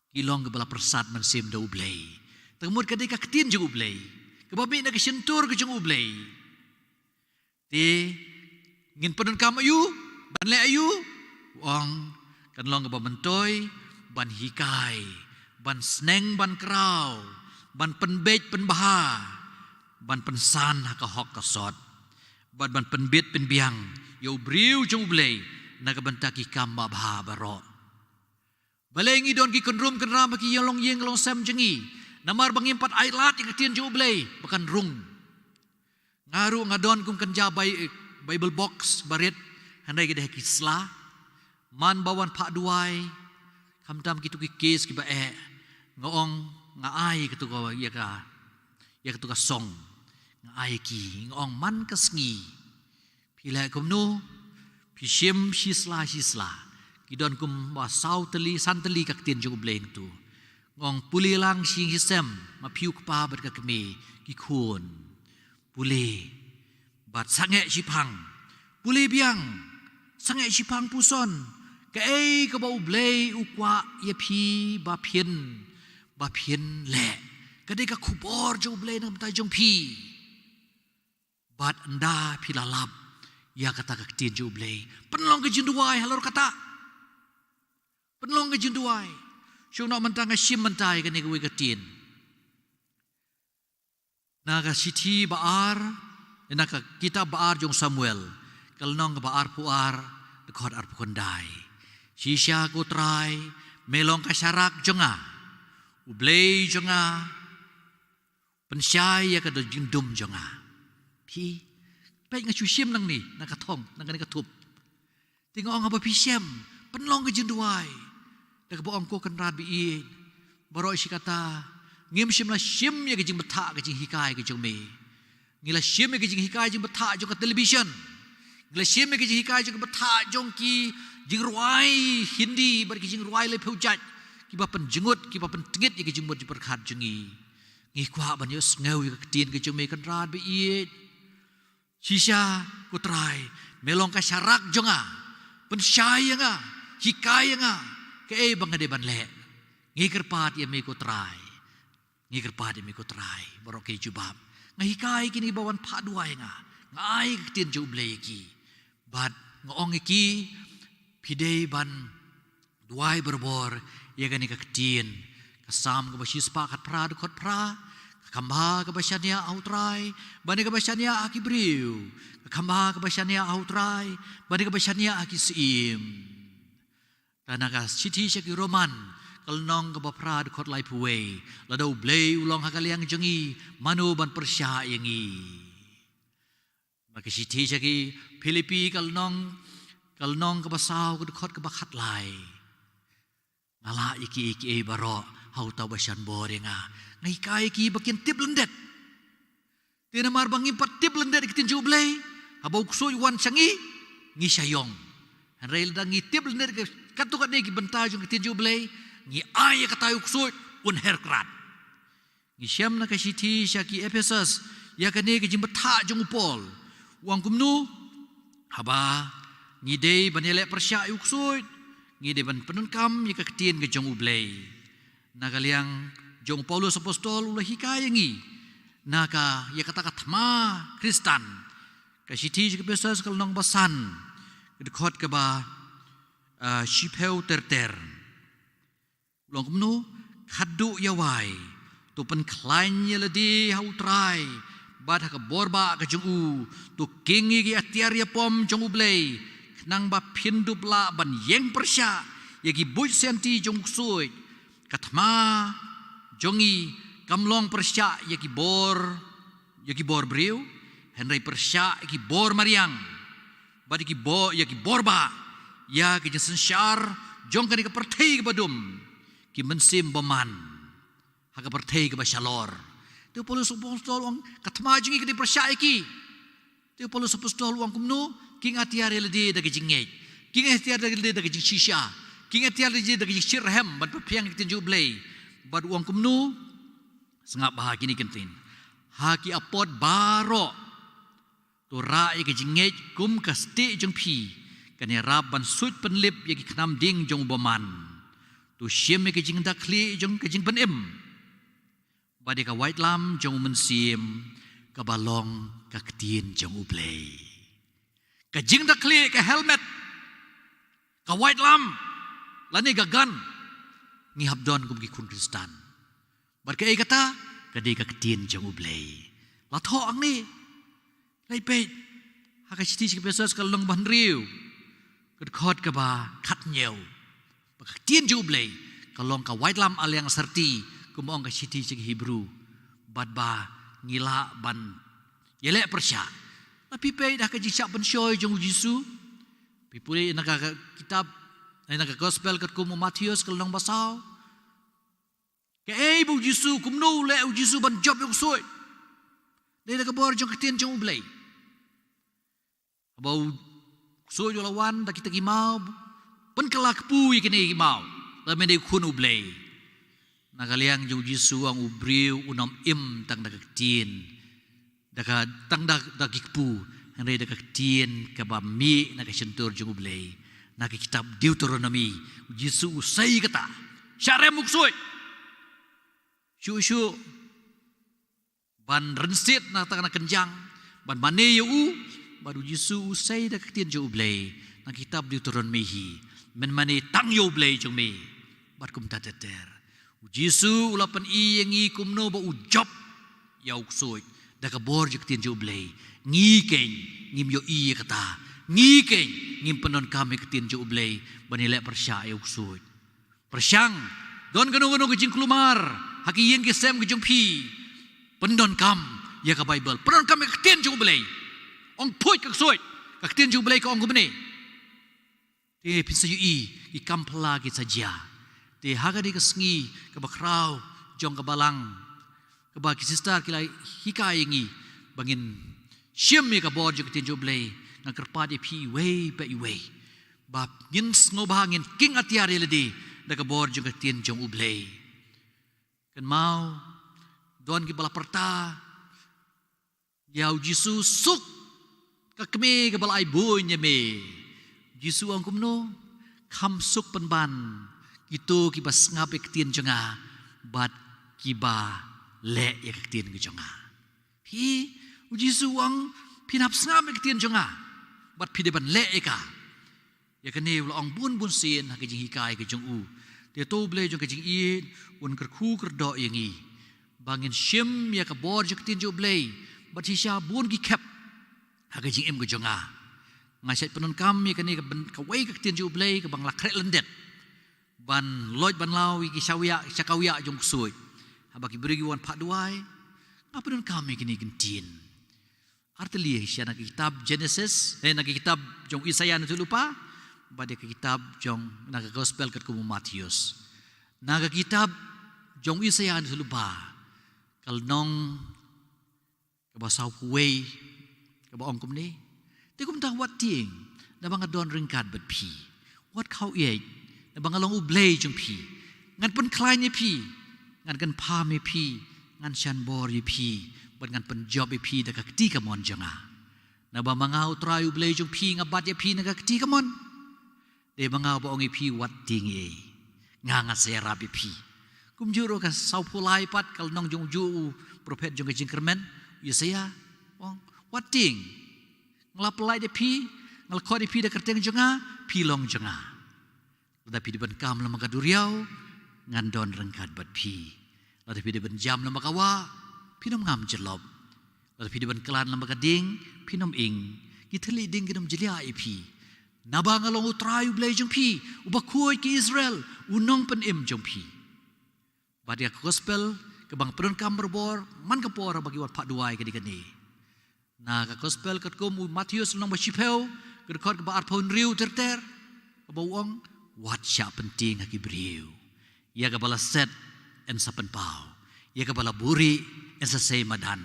ki long kaba la pyrsad mynsiem da U Blei. Te ka mut ka dei ka ktien jong U Blei, kaba mih na ka shyntur ka jong U Blei. Te ngin pyndonkam aïu, ban leh aïu, u ong, kan long kaba myntoi ban hikai, ban sneng ban kraw, ban pynbeit pynbha, ban pynsan ha ka hok ka sot, bad ban pynbit pynbiang ïa u briew jong U Blei na ka bynta ki kam babha baroh. Balei ngi don ki kynrum kynram ha ki ïing long ïing long sem jong ngi? Namar ba ngim pat ai lad ïa ka ktien jong U Blei ba kan rung. Nga ruh nga don kum kynja Bi-, Bible box barit, hynrei ki dei ha ki sla. Man ba wan phah duwai, khamtam kitu ki case kiba eh, nga ong, nga ai katu ka, ïa ka, ïa katu ka song, nga ai ki, nga ong man ka sngi phi leh kumno, phi shim shi sla shi sla, ki don kum ba saw tylli san tylli ka ktien jong U Blei hangtu. Nga ong pule lang shi ïing shi sem, ma phi u kpa bad ka kmie, ki khun. Pule, bad sangeh shiphang. Pule biang, sangeh shiphang puson. Kaei kaba U Blei u kwah ïa phi ba phin, ba phin leh. Ka dei ka khubor jong U Blei na ka bynta jong phi. Bad ynda phi la lap ïa kata ka ktien jong U Blei, pynlong ka jingduwai halor kata. Pynlong ka jingduwai. Shu noh mynta nga shim mynta ïa kane kawei ka ktien. Na ka shithi ba ar, na ka kitab ba ar jong Samuel, ka lynnong kaba arphew ar, dkhot arphew khyndai. Shisha ko Trai, me long ka sharak jong nga, U Blei jong nga, pynshai ïa ka jingdum jong nga. Phi, peit nga shu shim nangne, na ka thong, na kane ka thup. Te nga ong haba phi shem, pynlong ka jingduwai. Da kaba ong ko Kynrad ba ïeit, baroh shi katta, ngim shym la shim ïa ka jingbthah ka jinghikai ka jong me. Ngi la shim ïa ka jinghikai jingbthah jong ka television. Ngi la shim ïa ka jinghikai jingbthah jong ki jingrwai Hindi bad ki jingrwai laiphew jait, kiba pynjngut, kiba pyntngit ïa ka jingmut jingpyrkhat jong ngi. Ngi kwah ban ïohsngew ïa ka ktien ka jong me Kynrad ba ïeit. Shisha ko Trai, me long ka sharak jong nga. Pynshai ïa nga, hikai ïa nga, kaei ba nga dei ban leh. Ngi kyrpad ïa me ko Trai. Ngi kyrpad ïa me ko Trai, baroh ki jubab. Nga hikai ïa kine ba wan phah duwai ïa nga. Nga ai ka ktien jong U Blei ïa ki. Bad nga ong ïa ki, phi dei ban duwai barabor ïa kane ka ktien. Ka Salm kaba shispah khatphra dkhot phra, ka khambha kaba shaniah ha u Trai bad kaba shaniah ha ki briew. Ka khambha kaba shaniah ha u Trai bad kaba shaniah ha ki syiem. Te na ka shithi sha ki Roman, ka lynnong kaba phra dkhot laiphew wei, lada U Blei u long ha ka liang jong ngi, mano ban pyrshah ïa ngi. Bad ka shithi sha ki Philippi ka lynnong, ka lynnong kaba saw ka dkhot kaba khatlai. Nga lah ïa kiei kiei baroh ha uta uba shan bor ïa nga. Nga hikai ïa ki ba kin tip lyndet. Te namar ba ngim pat tip lyndet ïa ka ktien jong U Blei, haba u ksuid u wan sha ngi, ngi shah ïong. Hynrei lada ngi tip lyndet ïa katto katne ki bynta jong ka ktien jong U Blei, ngi ai ïa kata ïa u ksuid, un her krad. Ngi shem na ka shithi sha ki Ephesus, Ïa kane ka jingbatai jong u Paul, u ong kumno? Haba ngi dei ban ïaleh pyrshah ïa u ksuid, ngi dei ban pyndonkam ïa ka ktien ka jong U Blei. Na ka liang jong u Paulus apostol u la hikai ïa ngi na ka, ïa kata ka thma Khristan. Ka shithi sha ki Ephesus ka lynnong ba san, ka dkhot kaba, ah, shiphew ter ter. U ong kumno? Khadduh ïa wai, to pynkhlaiñ ïa lade ha U Trai bad ha ka bor bah ka jong u. To khih ïa ki atiar ïapom jong U Blei, khnang ba phin dup lah ban ïeng pyrshah ïa ki buit sianti jong u ksuid. Ka thma jong ngi kam long pyrshah ïa ki bor, ïa ki bor briew, hynrei pyrshah ïa ki bor mariang, bad ïa ki bor, ïa ki bor bah, ïa ki jingsynshar jong kane ka pyrthei kaba dum, ki mynsiem bymman ha ka pyrthei kaba shalor. Te u Paulus apostol u ong ka thma jong ngi ka dei pyrshah ïa ki. Te u Paulus apostol u ong kumno? Khih atiar ïa lade da ka jingngeit. Khih atiar ïa lade da ka jingshisha. Khih atiar ïa lade da ka jingshitrhem ban pynphieng ïa ka ktien jong U Blei. Bad u ong kumno? Sngap bha kine ki ktien. Ha ki apot baroh, to rah ïa ka jingngeit kum ka stieh jong phi, kan ïarap ban suid pynlip ïa ki khnam ding jong u bymman. To shim ïa ka jingdakhlieh jong ka jingpynim, bad ïa ka waitlam jong u Mynsiem, kaba long ka ktien jong U Blei. Ka jingdakhlieh, ka helmet, ka waitlam, lane ka gun, ngi hap don kum ki khun Khristan. Bad kaei kata? Ka dei ka ktien jong U Blei. La thoh hangne. Leit peit ha ka shithi sha ki Ephesus ka lynnong ba hynriew, ka dkhot kaba khathynñiew, ba ka ktien jong U Blei ka long ka waitlam ha liang syrti, kum ong ka shithi sha ki Hebru, bad ba ngi lah ban ïaleh pyrshah. La phi peit ha ka jingshah pynshoi jong U Jisu, phi pule na ka, ka kitab, na ka gospel katkum u Mathaios ka lynnong ba saw. Kaei ba U Jisu, kumno u leh U Jisu ban jop ïa u ksuid? Dei da ka bor jong ka ktien jong U Blei. Haba u ksuid u la wan da kita ki maw, pynkylla kpu ïa kine ki maw, lada me dei u khun U Blei. Na ka liang jong U Jisu u ong u briew un ym im tang da ka ktien, da ka, tang da, da ki kpu, hynrei da ka ktien kaba mih na ka shyntur jong U Blei. Na ka kitab Deuteronomi, U Jisu u sei kata, shah rem u ksuid. Shuh shuh ban rynsied na kata ka kynjang, ban mane ïa u, bad U Jisu u sei da ka ktien jong U Blei, na ka kitab Deuteronomi hi, men mane tang ïa U Blei jong me, bad kumta ter ter. U Jisu u la pyni ïa ngi kumno ba u jop ïa u ksuid da ka bor jong ka ktien jong U Blei. Ngi keiñ ngim ïohi ïa kata. Ngi keiñ ngim pyndonkam ïa ka ktien jong U Blei ban ïaleh pyrshah ïa u ksuid. Pyrshang, don kano kano ka jingkulmar ha ki ïing ki sem ka jong phi, pyndonkam ïa ka Baibl, pyndonkam ïa ka ktien jong U Blei. Ong phuid ka ksuid, ka ktien jong U Blei ka ong kumne. Te phin sa ïohi ki kam phylla kin sa jia. Te ha kane ka sngi kaba khraw jong ka balang, kaba ki sister ki la hikai ïa ngi ba ngin shim ïa ka bor jong ka ktien jong U Blei, nga kyrpad ïa phi iwei pa iwei ba ngin sngewbha, ngin khih atiar ïa lade da ka bor jong ka ktien jong U Blei. Kynmaw, don kiba la pyrta ïa U Jisu, suk ka kmie kaba la ai bun ïa me. U Jisu u ong kumno? Kham suk pynban kito kiba sngap ïa ka ktien jong nga bad kiba leh ïa ka ktien ka jong nga. Phi, U Jisu u ong, phin hap sngap ïa ka ktien jong nga bad phi dei ban leh ïa ka. Ïa kane u la ong bun bun sien ha ka jinghikai ka jong u. Te to U Blei jong ka jingïeit un kyrkhu kyrdoh ïa ngi ba ngin shim ïa ka bor jong ka ktien jong U Blei bad shisha bun ki khep ha ka jingim ka jong nga. Nga shait pyndonkam ïa kane ka byn-, kawei ka ktien jong U Blei kaba nga la khreh lyndet ban loit ban law ïa ki shawiah shakawiah jong u ksuid. Haba ki briew ki wan phah duwai, nga pyndonkam ïa kine ki ktien. Artylli shisha na ka kitab Genesis, eh, na ka kitab jong u Isaïah Nahtulpa, bad ïa ka kitab jong, na ka gospel katkum u Mathaios. Na ka kitab jong u Isaïah Nahtulpa, ka lynnong kaba sawphew wei, kaba ong kumne. Te kumta wat tieng, naba nga don ryngkat bad phi. Wat khaw ïeit, naba nga long U Blei jong phi. Ngan pynkhlaiñ ïa phi, ngan kynpham ïa phi, Ngan shan bor ïa phi, bad ngan pynjop ïa phi da ka kti kamon jong nga. Naba ma nga U Trai U Blei jong phi nga bat ïa phi na ka kti kamon. Dei ma nga ba ong ïa phi wat tieng ei. Nga ngan sa ïarap ïa phi. Kumjuh ruh ka sawphew lai pat ka lynnong jong ujuh u prophet jong ka jingkyrmen, u Isaïah, ong, wat tieng. Nga la pyllait ïa phi, nga la khot ïa phi da ka kyrteng jong nga, phi long jong nga. Lada phi dei ban kam lem bad ka duriaw, ngan don ryngkat bad phi. Lada phi dei ban jam lem bad ka wah, phin ym ngam jyllop. Lada phi dei ban klan lem bad ka ding, phin ym ing. Ki thylliej ding kin ym jylliew ïa phi. Naba nga long U Trai U Blei jong phi, uba khuid ki Israel, u nongpynim jong phi. Bad ïa ka gospel kaba nga pyndonkam barabor man ka por ba ngi wan phah duwai kane kane. Na ka gospel katkum u Mathaios lynnong ba shiphew, ka dkhot kaba arphew hynriew ter ter, kaba u ong, wat shah pyntieng ha ki briew. Ïa kaba la set yn sa pynpaw. Ïa kaba la buhrieh yn sa sei madan.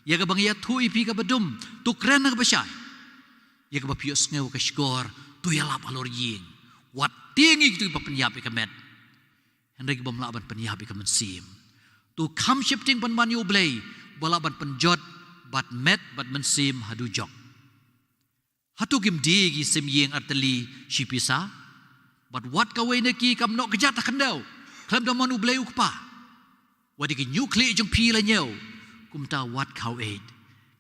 Ïa kaba nga ïathuh ïa phi kaba dum, to kren ha kaba shai. Ïa kaba phi ïohsngew ha ka shkor, to ïalap halor ïing. Wat tieng ïa kito kiba pynïap ïa ka met, hynrei ki bym lah ban pynïap ïa ka mynsiem. To kham sheptieng pynban ïa U Blei, ba lah ban pynjot bad met bad mynsiem ha dujok. Hato kim die ki sim ïing artylli shi pisa? Bad wat kawei na ki kam noh kjat ha khyndew khlem da mon U Blei U Kpa. Wat ïa ki ñiuhkhlieh jong phi la ñiew, kumta wat kawei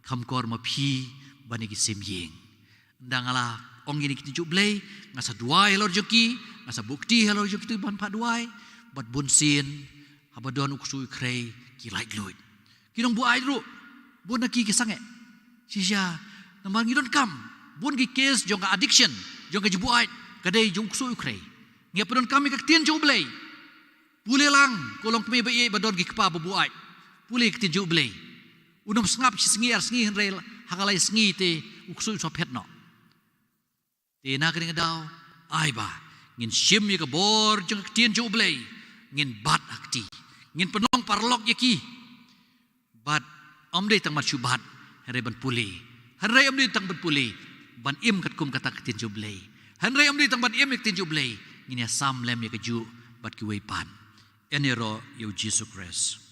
kham kor ma phi ban ïa ki sim ïing. Ynda nga la ong ïa kine ki ktien jong U Blei, nga sa duwai halor jong ki, nga sa buh kti halor jong kito kiban phah duwai, bad bunsien haba don u ksuid u khrei ki laitluid. Ki nongbuaid ruh, bun na ki ki sangeh. Shisha, namar ngi donkam, bun ki case jong ka addiction, jong ka jingbuaid, ka dei jong u ksuid u khrei. Ngi hap donkam ïa ka ktien jong U Blei. Pule lang, ko long kmie ba ïeit ba don ki kpa ba buaid. Pule ïa ka ktien jong U Blei. Un ym sngap shi sngi ar sngi hynrei ha ka lai sngi te u ksuid u sa phet noh. Te na kane ka daw, ai ba ngin shim ïa ka bor jong ka ktien jong U Blei, ngin bat ha kti, ngin pynlong paralok ïa ki. Bad ym dei tang ban shu bat, hynrei ban pule. Hynrei ym dei tang ban pule, ban im katkum kata ka ktien jong U Blei. Hynrei ym dei tang ban im ïa ka ktien jong U Blei, ngin ïa sam lem ïa kajuh bad kiwei pat. Yn ïaroh ïa U Jisu Khrist.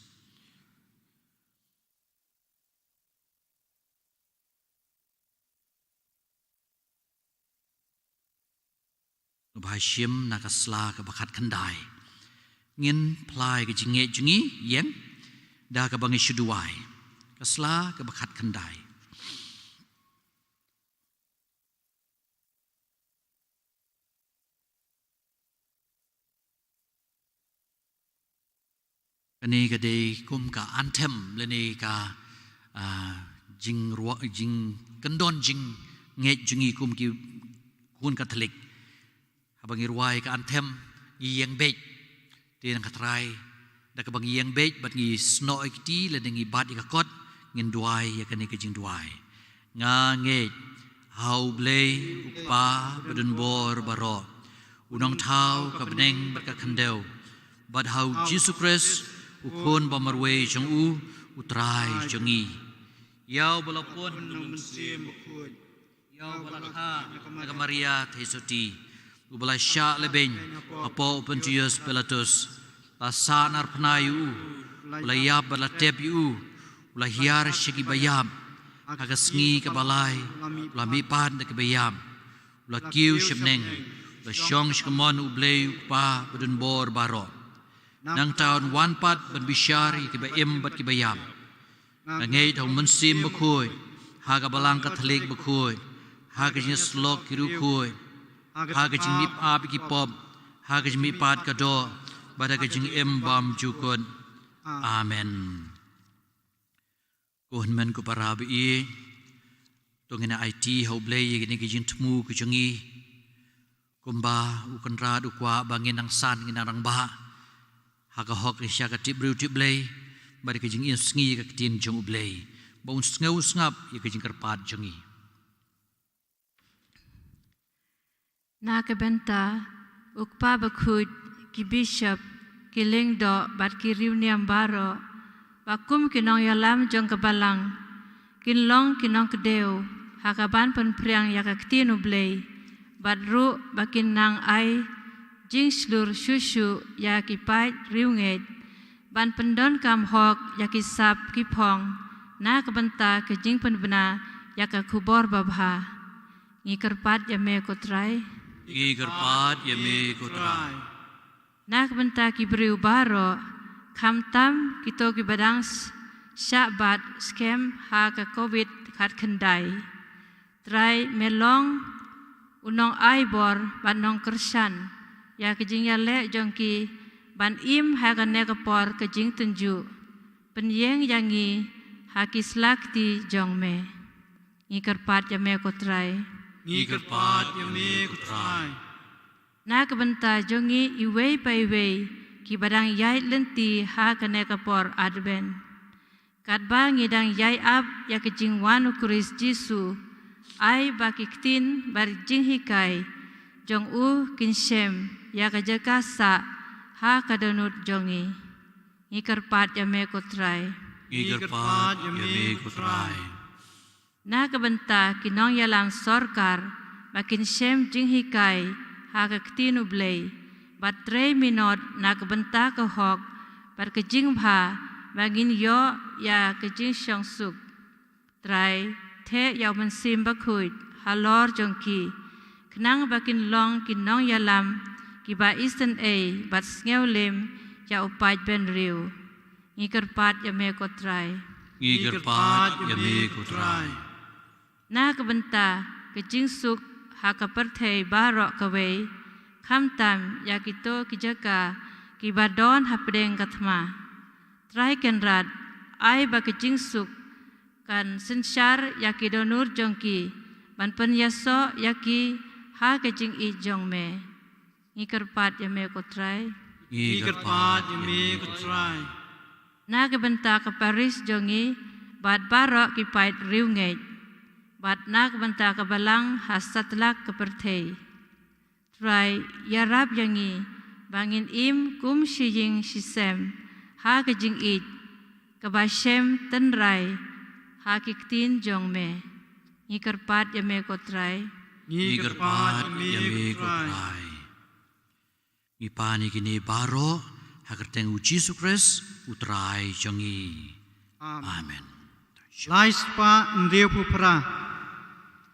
Ngi bha shim na ka sla kaba khatkhyndai. Ngin phla ïa ka jingngeit jong ngi ïeng da kaba ngi shu duwai. Ka sla kaba khatkhyndai. Kane ka dei kum ka anthem lane ka, ah, jingrwai, jingkyndon jingngeit jong ngi kum ki khun Katholik. Haba ngi rwai ka anthem, ngi ïeng beit. Te nang ka trai, da kaba ngi ïeng beit bad ngi snoh ïa ka kti lane ngi bat ïa ka kot, ngin duwai ïa kane ka jingduwai. Nga ngeit ha U Blei U Kpa badonbor baroh, U Nongthaw ka bneng bad ka khyndew, bad ha U Jisu Khrist, U Khun ba marwei jong U, U Trai jong ngi. Ïa uba la pun na U Mynsiem Bakhuid, ïa uba la kha na ka Maria Theisotti, uba la shah lehbeiñ hapoh u Pontius Pilatus, la sahnarphna ïa u, u la ïap bad la tep ïa u, u la hiar sha ki baïap, ha ka sngi kaba lai u la mihpat na ki baïap, u la kiew sha bneng, u la shong sha ka mon U Blei U Kpa badonbor baroh. Nangta un wan pat ban bishar ïa kiba im bad kiba ïap. Nga ngeit ha U Mynsiem Bakhuid, ha ka Balang Katholik bakhuid, ha ka jingïasyllok ki riewkhuid, ha ka jingmihap ïa ki pop, ha ka jingmihpat ka doh, bad ha ka jingim bymjukut. Amen. Ko hynmen ko para ba ïeit, to ngin aiti ha U Blei ïa kine ki jingthmu ki jong ngi. Kumba U Kynrad u kwah ba ngin nang san, ngin nang rangbah ha ka hok sha ka tip briew tip Blei, bad ka jingïasngi ïa ka ktien jong U Blei, ba un sngew un sngap ïa ka jingkyrpad jong ngi. Na ka bynta U Kpa Bakhuid, ki bishop, ki lyngdoh bad ki riewniam baroh, ba kum ki nongïalam jong ka Balang, kin long ki nongkdew ha kaban pynphriang ïa ka ktien U Blei, bad ruh ba kin nang ai jingshlur shuh shuh ïa ki paid riewngeit, ban pyndonkam hok ïa ki sap ki phong na ka bynta ka jingpynbna ïa ka khubor babha. Ngi kyrpad ïa me ko Trai. Ngi kyrpad ïa me ko Trai. Na ka bynta ki briew baroh, khamtam kito kiba dang s-, shah bat skhem ha ka covid khatkhyndai. Trai, me long u nongai bor bad nongkyrshan ïa ka jingïaleh jong ki ban im ha kane ka por ka jingtynjuh. Pynïeng ïa ngi ha ki sla kti jong me. Ngi kyrpad ïa me ko Trai. Ngi kyrpad ïa me ko Trai. Na ka bynta jong ngi iwei pa iwei kiba dang ïaid lynti ha kane ka por Advent. Katba ngi dang ïai ap ïa ka jingwan u Khrist Jisu, ai ba ki ktien bad jinghikai jong u kin shem ïa ka jaka sah ha ka dohnud jong ngi. Ngi kyrpad ïa me ko Trai. Ngi kyrpad ïa me ko Trai. Na ka bynta ki nongïalam sorkar ba kin shem jinghikai ha ka ktien u Blei, bad trei minot na ka bynta ka hok bad ka jingbha ba ngin ïoh ïa ka jingshongsuk. Trai, theh ïa u Mynsiem Bakhuid halor jong ki, khnang ba kin long ki nongïalam kiba isynei bad sngewlem ïa u paidbynriew. Ngi kyrpad ïa me ko Trai. Ngi kyrpad ïa me ko Trai. Na ka bynta ka jingsuk ha ka pyrthei baroh kawei, khamtam ïa kito ki jaka kiba don hapdeng ka thma. Trai Kynrad, ai ba ka jingsuk kan synshar ïa ki dohnud jong ki, ban pynïasoh ïa ki ha ka jingïeit jong me. Ngi kyrpad ïa me ko Trai. Ngi kyrpad ïa me ko Trai. Na ka bynta ka parish jong ngi bad baroh ki paid riewngeit, bad na ka bynta ka balang ha satlak ka pyrthei. Trai, ïarap ïa ngi ba ngin im kum shi ïing shi sem ha ka jingïeit kaba shem tynrai ha ki ktien jong me. Ngi kyrpad ïa me ko Trai. Ngi kyrpad ïa me ko Trai. Ngi pan ïa kine baroh ha ka kyrteng u Jisu Khrist u Trai jong ngi. Amen. Amen. Lai spah hynriewphew phra.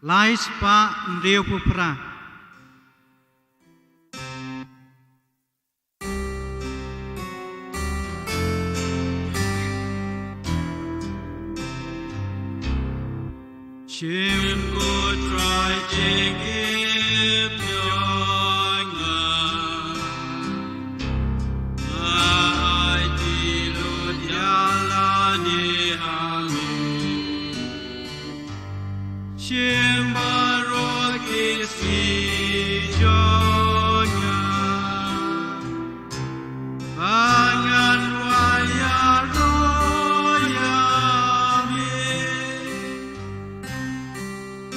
Lai spah hynriewphew phra. Shim ko Trai jingim jong nga, nga ai ti lut ïa lade ha me. Shim baroh ki sngi jong nga, ba ngan wai ïaroh ïa me.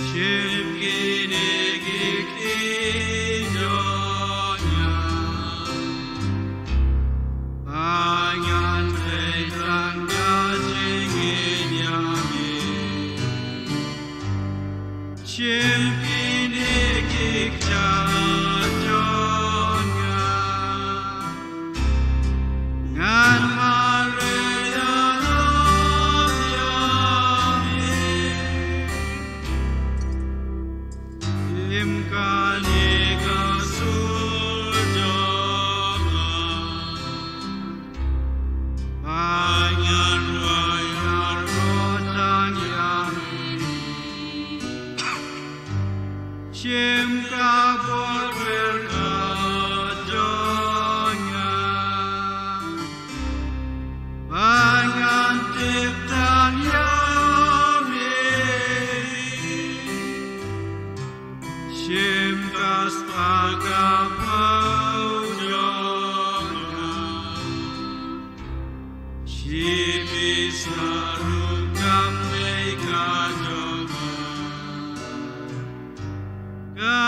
Shim kine ki kti jong nga, ba ngan trei tang da jingïeit ïa me. Shim kine ki kjat jong nga, ngan mareh ïa lade ïa me. Shim kane ka sur jong nga, ba ngan wai ïaroh tang ïa me. Shim ka bor kyrkhu jong nga, ba ngan tip tang ïa me. Shim ka spah ka phew jong nga, shi pisa ruh kam dei ka jong nga. Ka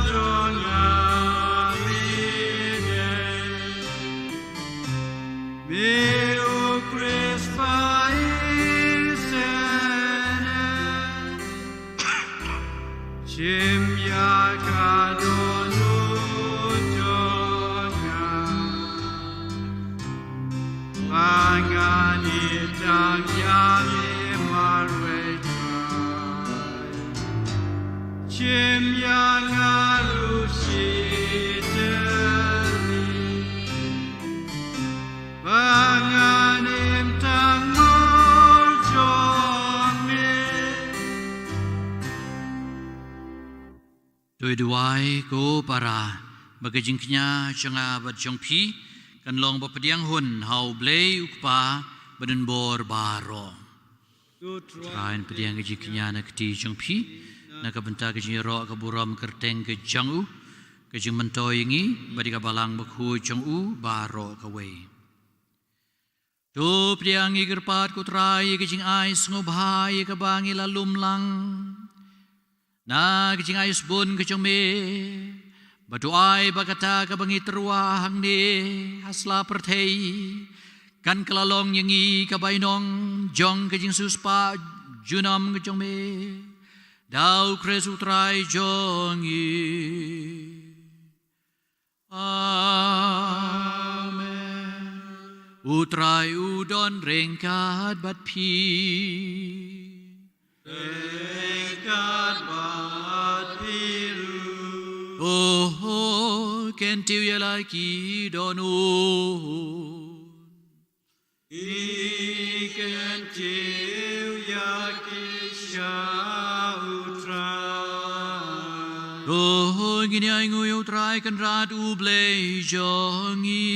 jong nga hi ne, me u Khrist ba isynei. Shim ïa ka dohnud jong nga, Ba ngan ïeit tang ïa me marwei Trai. Shim ïa nga ruh shi tylli. Ba ngan im tang mar jong me. To duwai ko para, ba ka jingkñia jong nga bad jong phi kan long ba pdiang hun ha U Blei U Kpa badonbor baroh. Trai un pdiang ka jingkñia na ka kti jong phi, na ka bynta ka jingïaroh ka burom kyrteng ka jong u, ka jingmyntoi ïa ngi bad ïa ka balang bakhuid jong u baroh kawei. To pdiang ïa ngi kyrpad ko Trai ïa ka jingai sngewbha ïa kaba ngi la lum lang na ka jingai sbun ka jong me. Ba to ai ba kata kaba ngi tyrwa hangne ha sla pyrthei kan kylla long ïa ngi ka bainong jong ka jingsiewspah junom ka jong me, da U Khrist U Trai jong ngi. Amen. U Trai u don ryngkat bad phi. Ryngkat bad phi ruh. O ho, kyntiew ïa la ki dohnud. Ki kyntiew ïa ki sha U Trai. To ngin ïa ainguh ïa U Trai Kynrad U Blei jong ngi.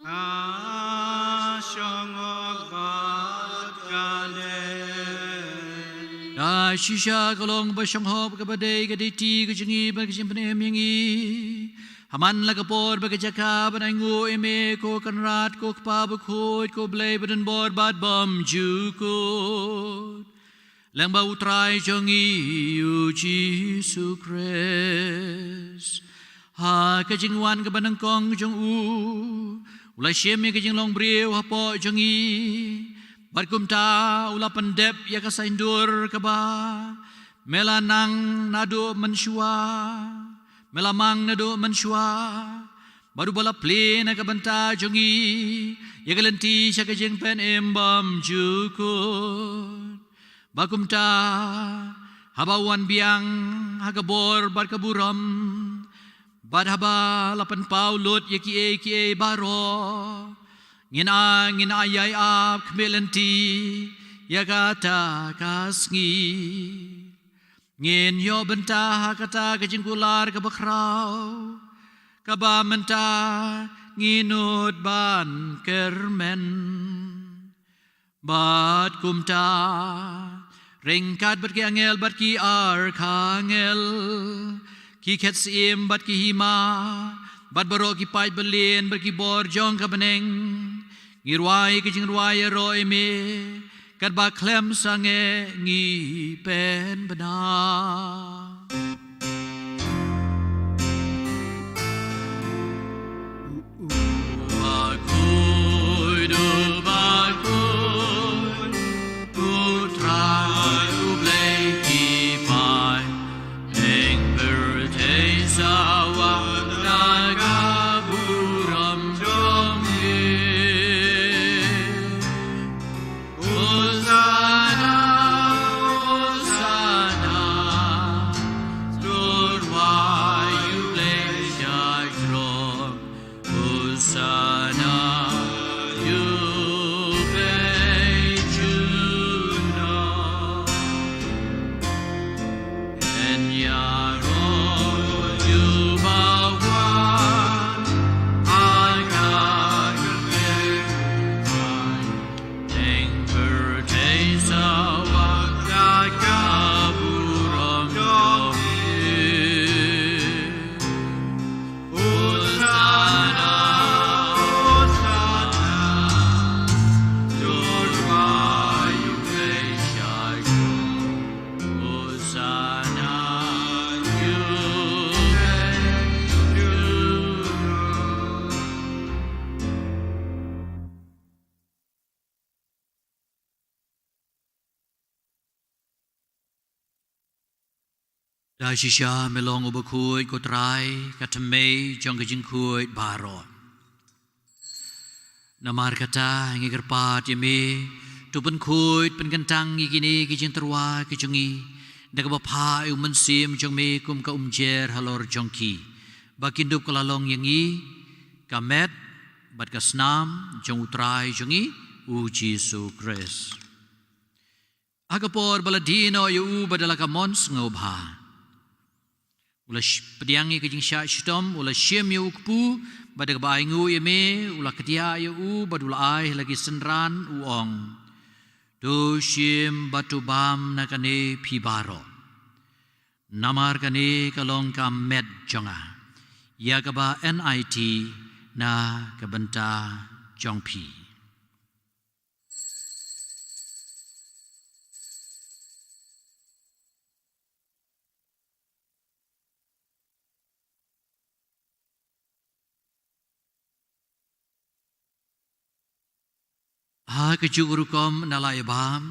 Ka shong bad ka dei. Ka shisha ka long ba shong kaba dei ka dei ti ka jong ngi bad ka jingpynim ïa ngi. Ha man la ka por bad ka jaka ban ainguh ïa me ko Kynrad ko Kpa bakhuid ko Blei badonbor bad bymjukut, lyngba U Trai jong ngi U Jisu Khrist. Ha ka jingwan kaba nyngkong jong u, u la shim ïa ka jinglong briew hapoh jong ngi, bad kumta u la pyndep ïa ka saiñdur kaba me la nang naduh mynshuwa. Me la mang naduh mynshuwa, bad uba la plie na ka bynta jong ngi ïa ka lynti sha ka jingpynim bymjukut. Ba kumta, haba u wan biang ha ka bor bad ka burom, bad haba la pynpaw lut ïa kiei kiei baroh, ngin a, ngin ïai ap khmih lynti ïa kata ka sngi. Ngin ïoh bynta ha kata ka jingkular kaba khraw, kaba mynta ngi nud ban kyrmen. Bad kumta, ryngkat bad ki angel bad ki arkangel, ki khet syiem bad ki hima, bad baroh ki paid byllieng bad ki bor jong ka bneng, ngi rwai ka jingrwai ïaroh ïa me, katba khlem sangeh ngi pynbna. Hosanna, Hosanna, to rwai U Blei sha jrong. Hosanna, U Blei jong ngi. Yn ïaroh uba wan ha ka kyrteng. Da shisha me long uba khuid ko Trai, ka thymmei jong ka jingkhuid baroh. Namar kata ngi kyrpad ïa me, to pynkhuid pynkyntang ïa kine ki jingtyrwa ki jong ngi da kaba phah ïa u Mynsiem jong me kum ka umjer halor jong ki, ba kin dup ka la long ïa ngi ka met bad ka snam jong u Trai jong ngi u Jisu Khrist. Ha ka por ba la die noh ïa u bad da la ka mon sngewbha, u la sh- pdiang ïa ka jingshah shitom, u la shim ïa u kpu, bad da kaba ainguh ïa me u la kdiah ïa u bad u la ai ha la ki synran, u ong, to shim bad to bam na kane phi baroh. Namar kane ka long ka met jong nga, ïa kaba nit na ka bynta jong phi. Ha kajuh ka rukom na la ïa bam,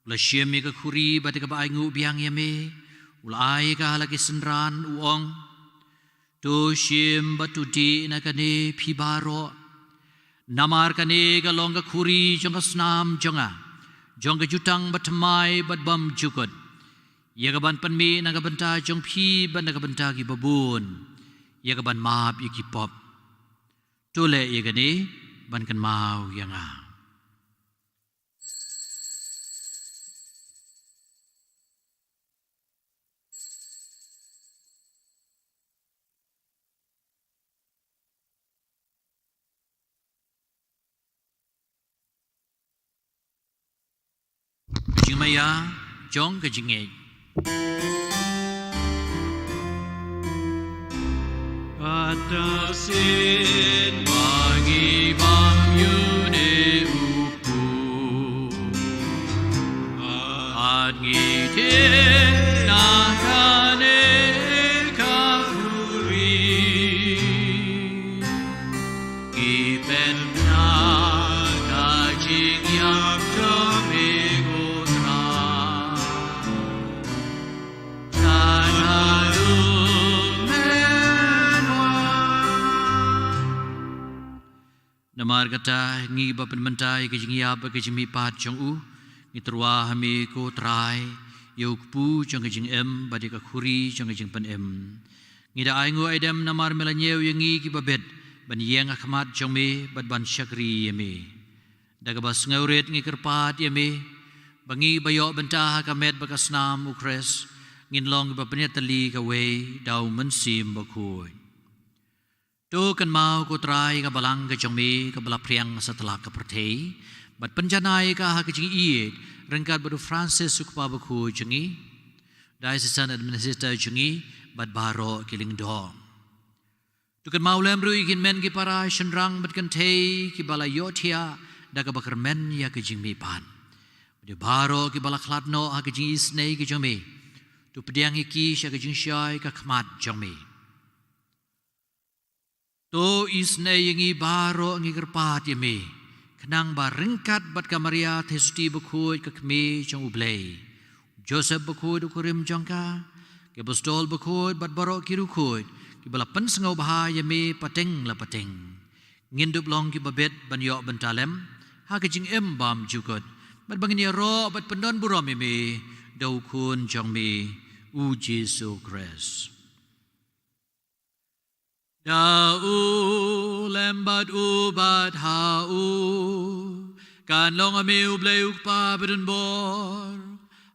u la shim ïa ka khuri bad da kaba ainguh biang ïa me, u la ai ïa ka ha la ki synran, u ong, to shim bad to dih na kane phi baroh. Namar kane ka long ka khuri jong ka snam jong nga, jong ka jutang bathymmai bad bymjukut, ïa kaban pynmih na ka bynta jong phi bad na ka bynta ki babun, ïa kaban map ïa ki pop. To leh ïa kane ban kynmaw ïa nga. Ka jingmaïa jong ka jingngeit. Kata sien ba ngi bam ïa une u kpu, bad ngi dih na kane ka khuri, ngi pynbna ka jingïap jong me, ko Trai, jan haduh men wan. Namar kata, ngi ba pynmynta ïa ka jingïap bad ka jingmihpat jong u, ngi tyrwa ha me, ko Trai, ïa u kpu jong ka jingim bad ïa ka khuri jong ka jingpynim. Ngi da ainguh aidem namar me la ñiew ïa ngi kiba bit ban ïeng ha khmat jong me bad ban shakri ïa me. Da kaba sngewrit ngi kyrpad ïa me ba ngi ba ïoh bynta ha ka met bad ka snam u Khrist, ngin long kiba pynïatylli kawei da u Mynsiem Bakhuid. To kynmaw, ko Trai, ka balang ka jong me kaba la phriang satlak ka pyrthei, bad pynjanai ïa ka ha ka jingïeit ryngkat bad u Francis u Kpa Bakhuid jong ngi, Diocesan Administrator jong ngi, bad baroh ki lyngdoh. To kynmaw lem ruh ïa ki hynmen ki para shynrang bad kynthei kiba la ïohthiah da kaba kyrmen ïa ka jingmihpat. Bad ïa baroh kiba la khlad noh ha ka jingisynei ka jong me, to pdiang ïa ki sha ka jingshai ka khmat jong me. To isynei ïa ngi baroh, ngi kyrpad ïa me, khnang ba ryngkat bad ka Maria Theisotti Bakhuid, ka Kmie jong u Blei, u Joseph Bakhuid u kurim jong ka, ki apostol bakhuid bad baroh ki riewkhuid kiba la pynsngewbha ïa me pateng la pateng, ngin dup long kiba bit ban ïoh bynta lem ha ka jingim bymjukut, bad ba ngin ïaroh bad pyndonburom ïa me da u Khun jong me, u Jisu Khrist. Da u lem bad u bad ha u, kan long ha me u Blei u Kpa badonbor,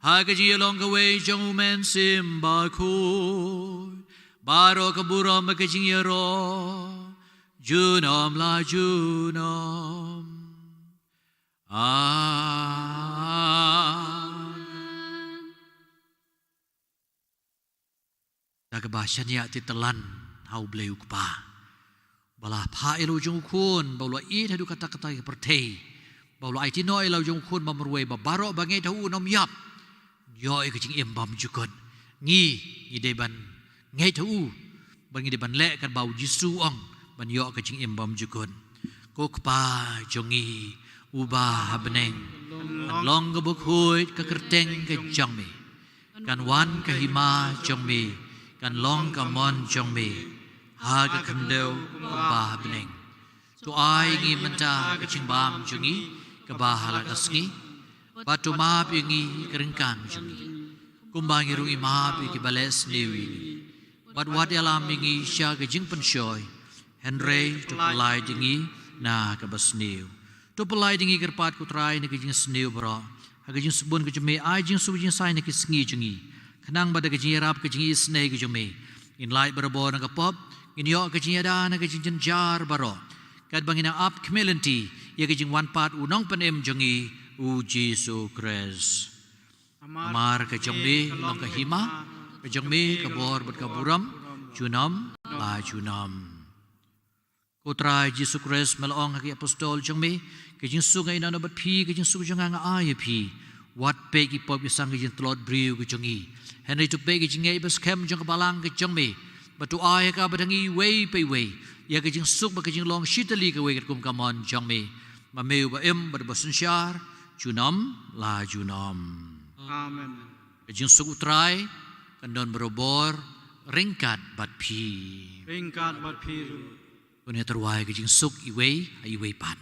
ha ka jingïalong kawei jong u Mynsiem Bakhuid, baroh ka burom bad ka jingïaroh junom la junom. Amen. Da kaba shaniah tyllong ha u Blei u Kpa, ba la phah ïa la u jong u Khun ba u la ïeit haduh katta katta ka pyrthei, ba u la aiti noh ïa la u jong u Khun ba marwei, ba baroh ba ngeit ha u un ym ïap, ïoh ïa ka jingim bymjukut. Ngi, ngi dei ban ngeit ha u, ba ngi dei ban leh katba u Jisu u ong, ban ïoh ka jingim bymjukut. Ko Kpa jong ngi uba ha bneng, kan long kaba khuid ka kyrteng ka jong me. Kan wan ka hima jong me, kan long ka mon jong me ha ka khyndew kumba ha bneng. To ai ngi mynta ka jingbam jong ngi kaba ha la ka sngi, bad to map ïa ngi ka ryngkat jong ngi, kumba ngi ruh ngi map ïa kiba leh sniew ïa ngi. Bad wat ïalam ïa ngi sha ka jingpynshoi, hynrei to pyllait ïa ngi na kaba sniew. To pyllait ïa ngi kyrpad ko Trai na ka jingsniew baroh, ha ka jingsbun ka jong me ai jingsuk jingsaiñ na ki sngi jong ngi, khnang ba da ka jingïarap ka jingisynei ka jong me, ngin lait barabor na ka pop, ngin ïoh ka jingïada na ka jingjynjar baroh, katba ngin ap khmih lynti ïa ka jingwan pat u Nongpynim jong ngi, u Jisu Khrist. Namar ka jong me ka long ka hima, ka jong me ka bor bad ka burom, junom la junom. Ko Trai Jisu Khrist, me la ong ha ki apostol jong me, ka jingsuk nga ïehnoh bad phi, ka jingsuk jong nga nga ai ïa phi. Wat peit ki pop ki sang ka jingtlot briew ka jong ngi, hynrei to peit ka jingngeit ba skhem jong ka balang ka jong me, bad to ai ha ka bad ha ngi iwei pa iwei ïa ka jingsuk bad ka jinglong shitylli kawei katkum ka mon jong me, ma me uba im bad uba synshar junom la junom. Amen. Ka jingsuk u Trai kan don barabor ryngkat bad phi. Ryngkat bad phi ruh. Ngin ïa tyrwa ïa ka jingsuk iwei ha iwei pat.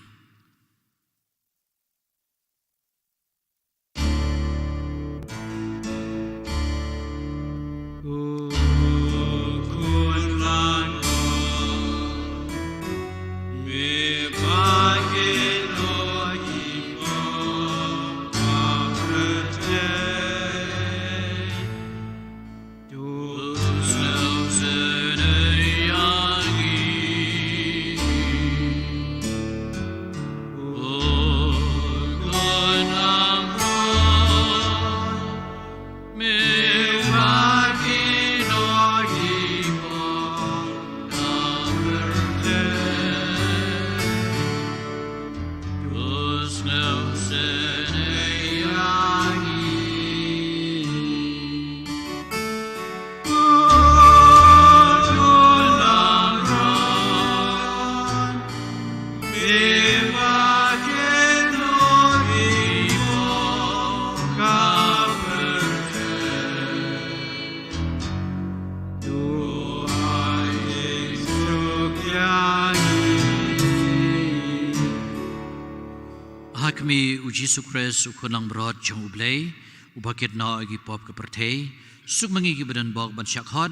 Ha khmih u Jisu Khrist u Khun langbrot jong u Blei, uba kit noh ïa ki pop ka pyrthei, suk ma ngi kiba don bok ban shah khot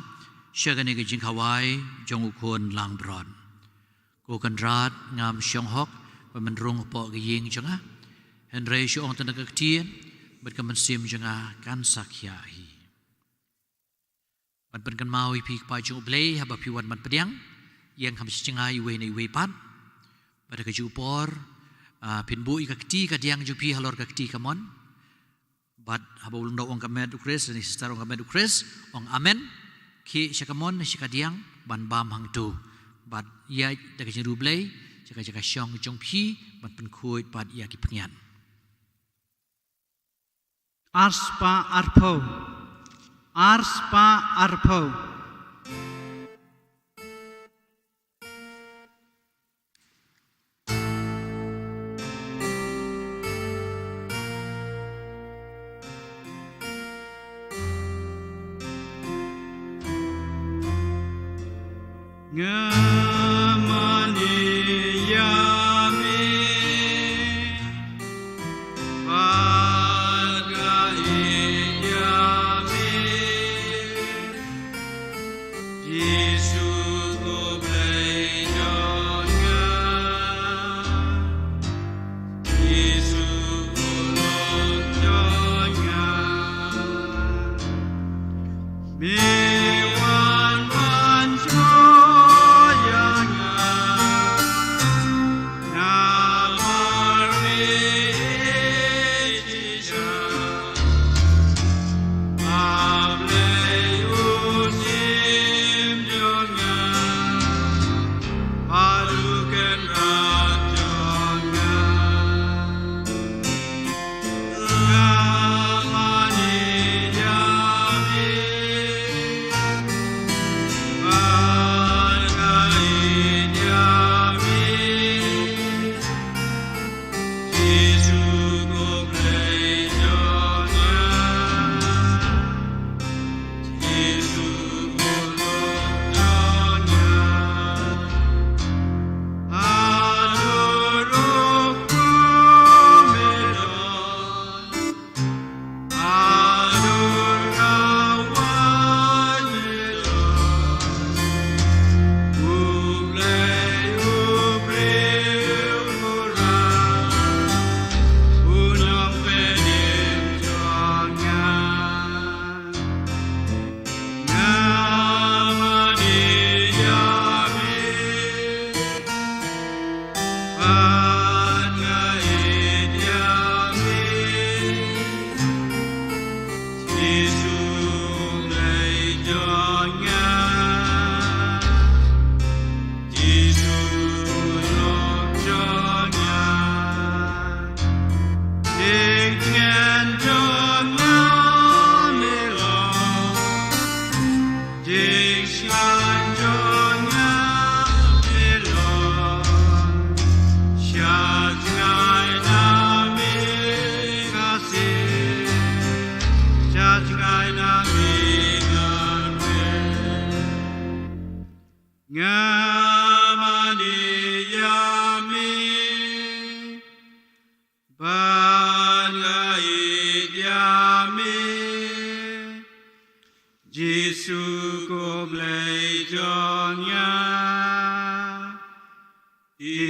sha kane ka jingkhawai jong u Khun langbrot. Ko Kynrad, ngam shong hok ban pynrung hapoh ka ïing jong nga, hynrei shu ong tang da ka ktien bad ka mynsiem jong nga kan sa khiah hi. Ban pynkynmaw ïa phi kpa jong u Blei haba phi wan ban pdiang, ïeng kham sha jngai iwei na iwei pat. Bad ha kajuh ka por, ah, phin buh ïa ka kti ka diang jong phi halor ka kti kamon. Bad haba u lyngdoh u ong ka met u Khrist, lane sister ong ka met u Khrist, ong amen. Khie sha kamon sha ka diang ban bam hangto. Bad ïaid da ka jingriewblei sha ka jaka shong jong phi ban pynkhuid pat ïa ki pynïaid. Arspah arphew. Arspah arphew. Nga mane ïa me, bad nga ïeit ïa me, Jisu ko Blei jong nga, Jisu ko Lord jong nga. Me wan ban shoi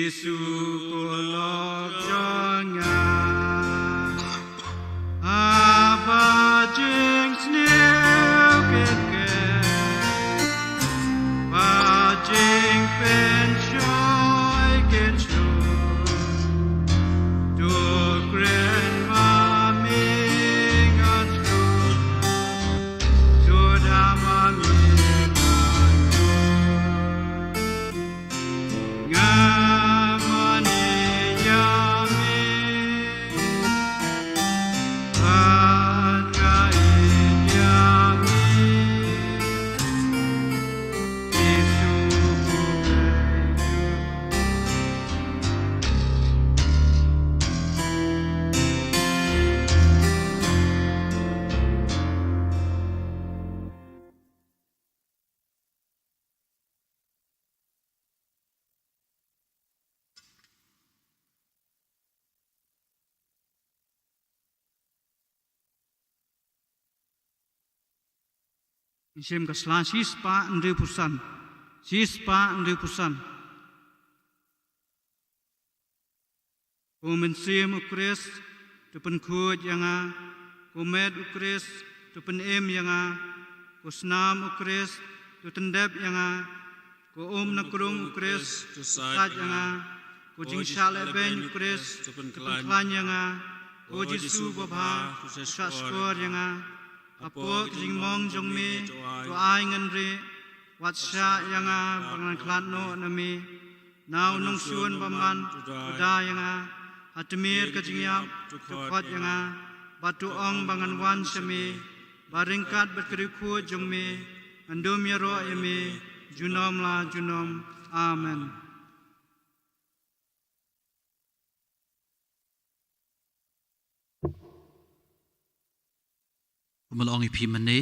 Jisu u lok jong nga. Haba jingsniew ket ket, ba jingpynshoi ket shoi, to kren ma me ngan sngewthuh, to da ma me ngan sngewthuh. Nga mane ïa me, bad nga ïeit ïa me, Jisu u Blei jong nga. Shim ka sla shispah hynriewphew san. Shispah hynriewphew san. Ko Mynsiem u Khrist, to pynkhuid ïa nga. Ko met u Khrist, to pynim ïa nga. Ko snam u Khrist, to tyndep ïa nga. Ko um na krung u Khrist, to sait ïa nga. Ko jingshah lehbeiñ u Khrist, to pynkhlaiñ ïa nga. Ko Jisu babha, to shahshkor ïa nga. Hapoh ka jingmong jong me, to ai ngan rieh. Wat shah ïa nga ba ngan khlad noh na me. Na u nongshun bymman, to da ïa nga. Ha tmier ka jingïap, to khot ïa nga. Bad to ong ba ngan wan sha me, ba ryngkat bad ka riewkhuid jong me ngan ym ïaroh ïa me junom la junom. Amen. Kumba la ong ïa phi mynne,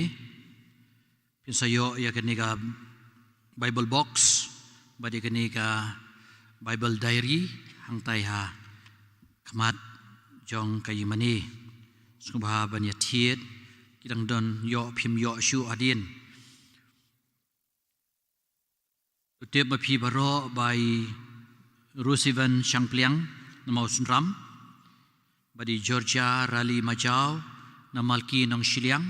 phin sa ïoh ïa kane ka Bible box bad ïa kane ka Bible diary hangtai ha khmat jong ka ïingmane. Sngewbha ban ïa thied, ki dang don ïoh phim ïoh shuh hadien. To tip ma phi baroh ba i Rusivan Shangpliang na Mawsynram, bad i Georgia Rali Majaw na Malki Nongshiliang,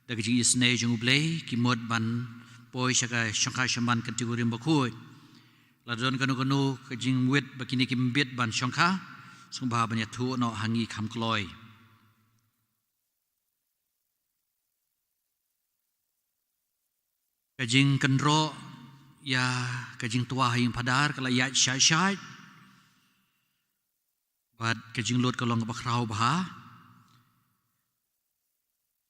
da ka jingisynei jong U Blei ki mut ban poi sha ka shongkha shaman kynti kurim bakhuid. Lada don kano kano ka jingwit ba kine kim bit ban shongkha, sngewbha ban ïathuh noh ha ngi kham kloi. Ka jingkynroh ïa ka jingtwa ha ïing phadar ka la ïaid shai shai. Bad ka jinglut ka long kaba khraw bha.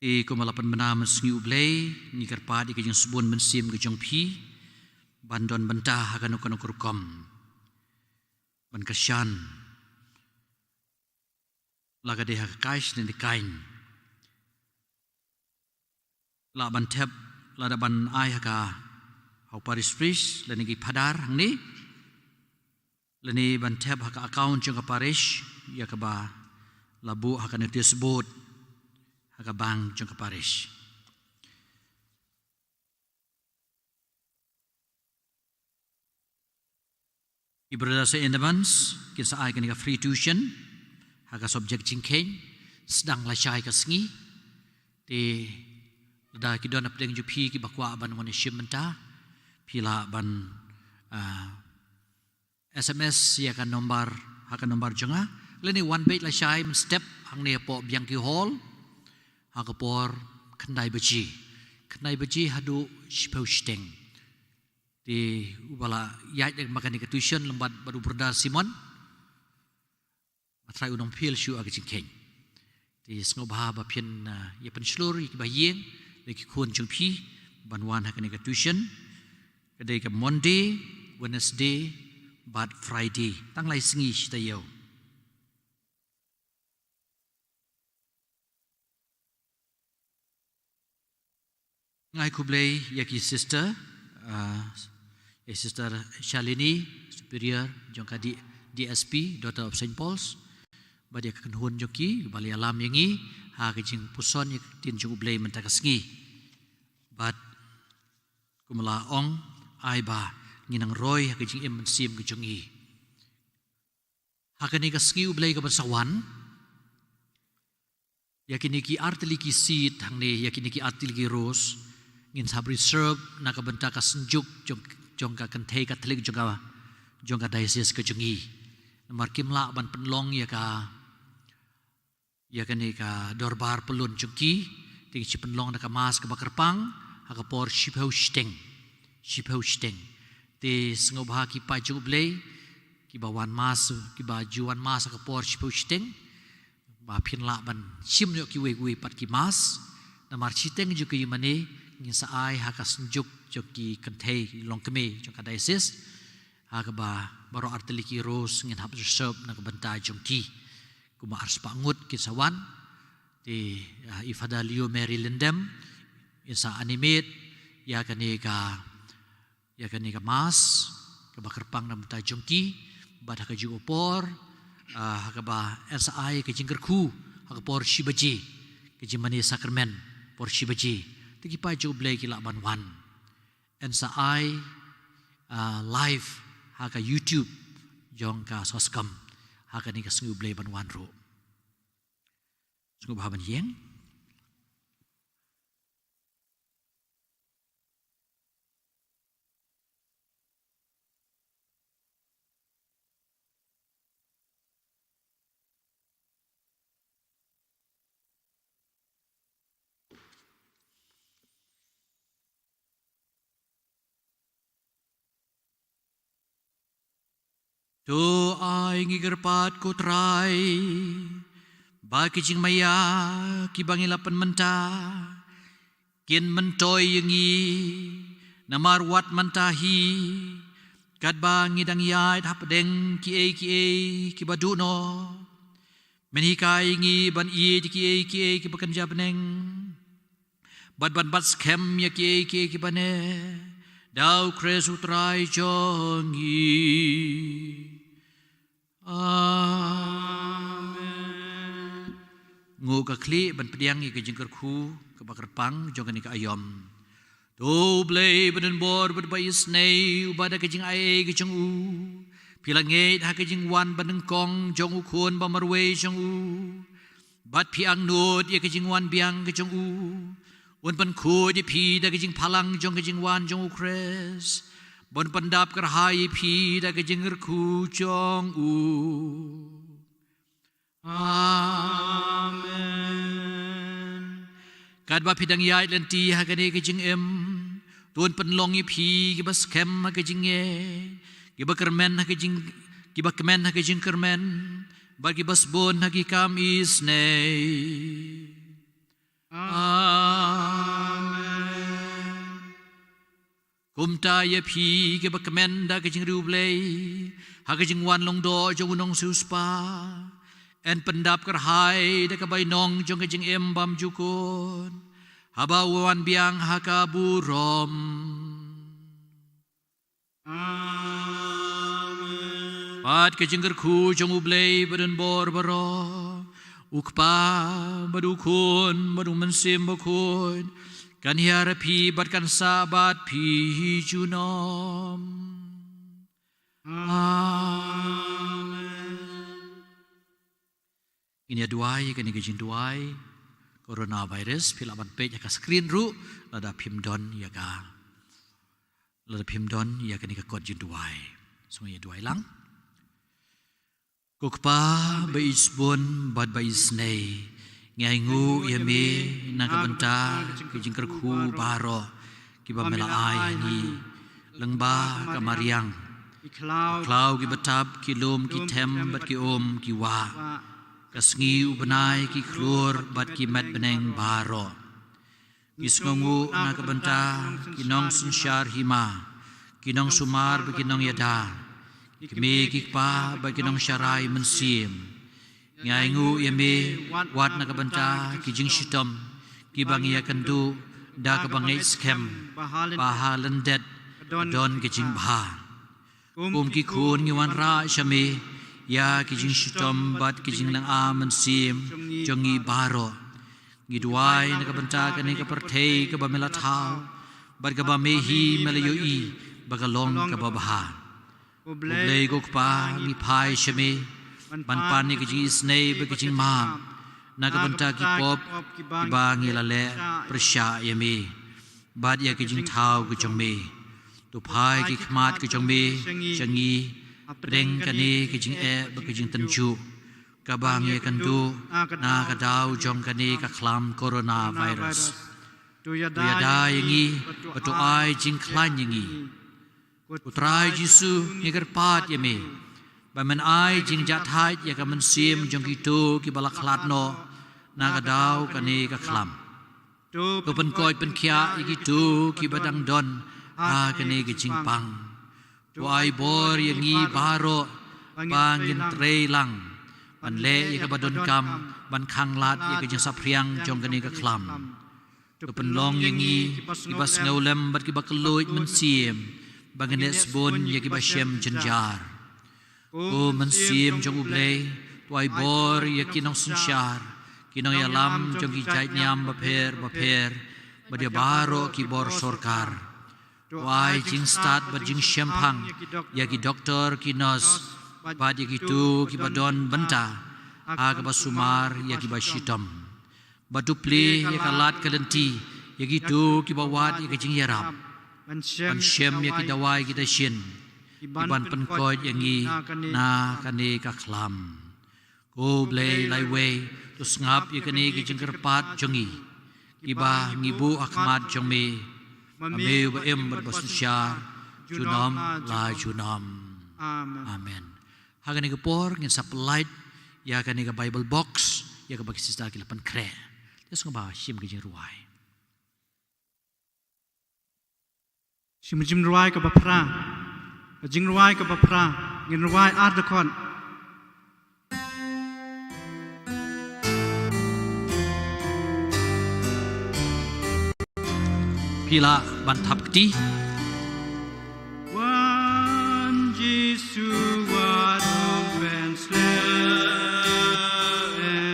Te kumba la pynbna mynsngi U Blei, ngi kyrpad ïa ka jingsbun mynsiem ka jong phi ban don bynta ha kano kano ka rukom ban kyrshan. La ka dei ha ka kaish ne ka kaiñ. Lah ban thep, lada ban ai ha ka, ha u parish priest lane ki phadar hangne, lane ban thep ha ka account jong ka parish ïa kaba la buh ha ka notice board ha ka bank jong ka parish. I Brother Sir Endemans kin sa ai kane ka free tuition ha ka subject jingkheiñ, sdang lashai ka sngi. Te lada ki don hapdeng jong phi kiba kwah ban wan shim bynta, phi lah ban, ah, S M S ïa ka nombar, ha ka nombar jong nga, lane wan beit lashai mynstep hangne hapoh Bianchi Hall ha ka por khyndai baje. Khyndai baje haduh shiphew shiteng. Te uba la ïaid da kane ka tuition lem bad, bad u Brother Simon, Ma Trai un ym phil shuh ha ka jingkheiñ. Te sngewbha ba phin, ah, ïa pynshlur ïa kiba ïeng, ïa ki khun jong phi ban wan ha kane ka tuition. Ka dei ka Monday, Wednesday bad Friday, tang lai sngi shi taïew. Nga ai khublei ïa ki sister, ah, ïa Sister Shalini, Superior jong ka D-, D S P, Daughter of Saint Paul's, bad ïa ka kynhun jong ki ba la ïalam ïa ngi ha ka jingpuson ïa ka ktien jong U Blei mynta ka sngi. Bad kumba la ong, ai ba ngin nang roi ha ka jingim mynsiem ka jong ngi. Ha kane ka sngi U Blei ka ban sa wan, ïa kine ki artylli ki seat hangne, ïa kine ki artylli ki rows, ngin sa hap reserve na ka bynta ka synjuk jong, jong ka kynthei Katholik jong ka, jong ka diocese ka jong ngi. Namar kim lah ban pynlong ïa ka, ïa kane ka dorbar pyllun jong ki, te ngi sa pynlong da ka mass kaba kyrpang ha ka por shiphew shiteng. Shiphew shiteng. Te sngewbha ki paid jong U Blei kiba wan mass, kiba ju wan mass ha ka por shiphew shiteng, ba phin lah ban shim ïoh kiwei kiwei pat ki mass. Namar shiteng jong ki ïa mane ngin sa ai ha ka synjuk jong ki kynthei longkmie jong ka diocese, ha kaba baroh artylli ki rows ngin hap reserve na ka bynta jong ki. Kumba arspah ngut kin sa wan. Te, ah, i Father Leo Mary Lyndem in sa animate ïa kane ka, ïa kane ka mass kaba kyrpang na ka bynta jong ki, bad ha ka juh ka por, ah, ha kaba yn sa ai ka jingkyrkhu ha ka por shi baje, ka jingmane sakramen por shi baje. Te ki paid jong U Blei ki lah ban wan. Yn sa ai, ah, live ha ka YouTube jong ka Soskom ha kane ka sngi U Blei ban wan ruh. Sngewbha ban ïeng. To ai ngi kyrpad, ko Trai, ba ki jingmaïa kiba ngi la pynmynta kin myntoi ïa ngi, namar wat mynta hi katba ngi dang ïaid hapdeng kiei kiei kiba duh noh, men hikai ïa ngi ban ïeit ïa kiei kiei kiba kynja bneng, bad ban bat skhem ïa kiei kiei kiba neh, da U Khrist U Trai jong ngi. Amen. Nguh ka khlieh ban pdiang ïa ka jingkyrkhu kaba kyrpang jong kane ka aïom. To U Blei badonbor bad baisnei, uba da ka jingaiei ka jong u phi la ngeit ha ka jingwan banyngkong jong U Khun bamarwei jong u, bad phi angnud ïa ka jingwan biang ka jong u, un pynkhuid ïa phi da ka jingphalang jong ka jingwan jong U Khrist, ban pyndap kyrhai ïa phi da ka jingkyrkhu jong u. Amen. Katba phi dang ïaid lynti ha kane ka jingim, to un pynlong ïa phi kiba skhem ha ka jingngeit, kiba kyrmen ha ka jing, kiba kmen ha ka jingkyrmen, bad kiba sbun ha ki kam isnei. Amen. Kumta ïa phi kiba kmen da ka jingriewblei ha ka jingwan lyngdoh jong U Nongsiewspah, yn pyndap kyrhai da ka bainong jong ka jingim bymjukut, haba u wan biang ha ka burom. Amen. Bad ka jingkyrkhu jong U Blei badonbor baroh, U Kpa bad U Khun bad U Mynsiem Bakhuid, kan hiar ïa phi bad kan sah bad phi junom. Amen. Ngin ïa duwai ïa kane ka jingduwai coronavirus, phi lah ban peit ha ka screen ruh lada phim don ïa ka, lada phim don ïa kane ka kot jingduwai. So ngin ïa duwai lang. Ko Kpa ba isbun bad ba isnei, ngi ainguh ïa me na ka bynta ki jingkyrkhu baroh kiba me la ai ha ngi, lyngba ka mariang, ki khlaw kiba tap, ki lum ki them bad ki um ki wah, ka sngi u bnai, ki khlur bad ki met bneng baroh. Ngi sngewnguh na ka bynta ki nongsynshar hima, ki nongsumar bad ki nongïada, ki kmie ki kpa bad ki nongsharai mynsiem. Ngi ainguh ïa me wat na ka bynta ki jingshitom kiba ngi ïakynduh da kaba ngeit skhem ba ha lyndet ka don ka jingbha. Kum ki khun ngi wanrah sha me ïa ki jingshitom bad ki jinglynga mynsiem jong ngi baroh. Ngi duwai na ka bynta kane ka pyrthei kaba me la thaw bad kaba me hi me la ïohi ba ka long kaba bha. U Blei ko Kpa, ngi phai sha me ban pan ïa ka jingisynei bad ka jingmap na ka bynta ki pop kiba ngi la leh pyrshah ïa me bad ïa ka jingthaw ka jong me. To phai ki khmat ka jong me sha ngi hapdeng kane ka jingeh bad ka jingtynjuh kaba ngi ïakynduh na ka daw jong kane ka khlam coronavirus. To ïada ïa ngi bad to ai jingkhlaiñ ïa ngi. Ko Trai Jisu, ngi kyrpad ïa me ba men ai jingjahthait ïa ka mynsiem jong kito kiba la khlad noh na ka daw kane ka khlam. To pynkoit pynkhiah ïa kito kiba dang don ha kane ka jingpang. To ai bor ïa ngi baroh ba ngin trei lang ban leh ïa kaba donkam ban khanglad ïa ka jingsaphriang jong kane ka khlam. To pynlong ïa ngi kiba sngewlem bad kiba kylluid mynsiem ba ngin leh sbun ïa kiba shem jynjar. Ko Mynsiem jong U Blei, to ai bor ïa ki nongsynshar, ki nongïalam jong ki jait niam bapher bapher bad ïa baroh ki bor sorkar. To ai jingstad bad jingshemphang ïa ki doktor, ki nurse bad ïa kito kiba don bynta ha kaba sumar ïa kiba shitom. Bad to plie ïa ka lad ka lynti ïa kito kiba wad ïa ka jingïarap ban shem ïa ki dawai ki dashin kiban pynkoit ïa ngi na kane ka khlam. Ko Blei Laiwei, to sngap ïa kane ka jingkyrpad jong ngi kiba ngi buh ha khmat jong me, ma me uba im bad ba synshar junom la junom. Amen. Ha kane ka por ngin sa pynlait ïa kane ka Bible box ïa kaba ki sister ki la pynkhreh. Te sngewbha shim ka jingrwai. Shim ka jingrwai kaba phra. Ka jingrwai kaba phra. Ngin rwai ar dkhot. Phi lah ban thap kti. Wan Jisu wat ong pynslem.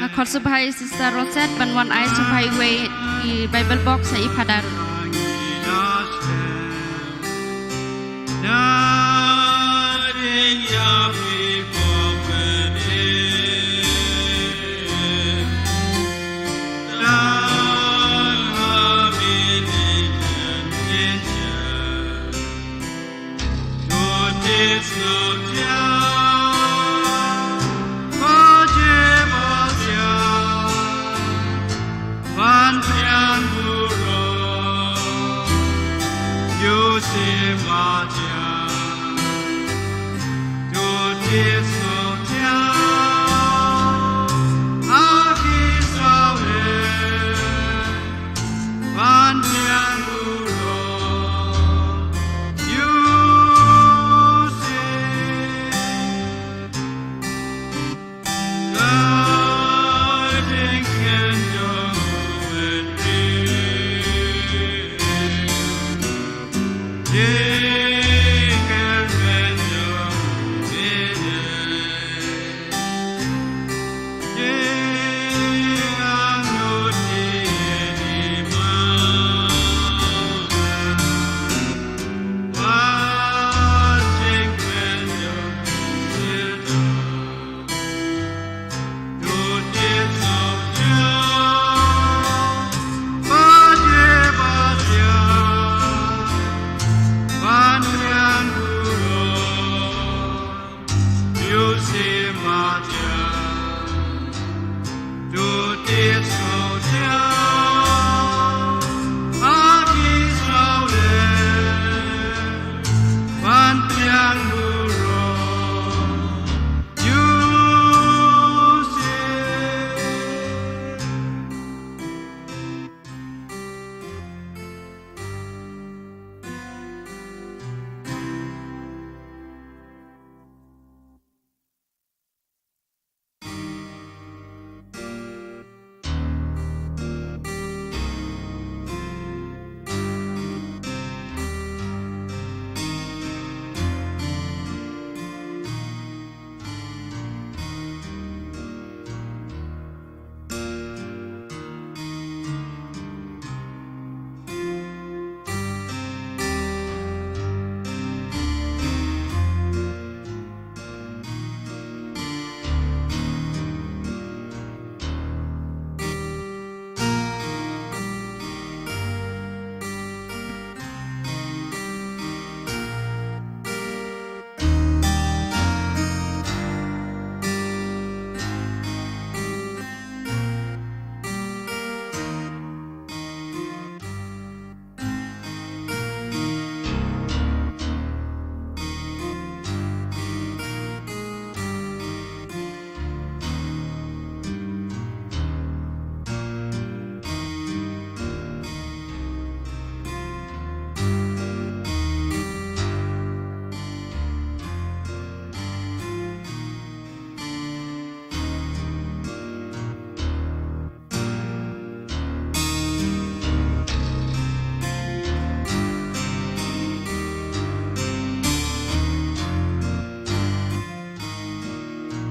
Nga khot sngewbha ïa Sister Rosette ban wan ai sngewbha iwei i Bible box ha i Father.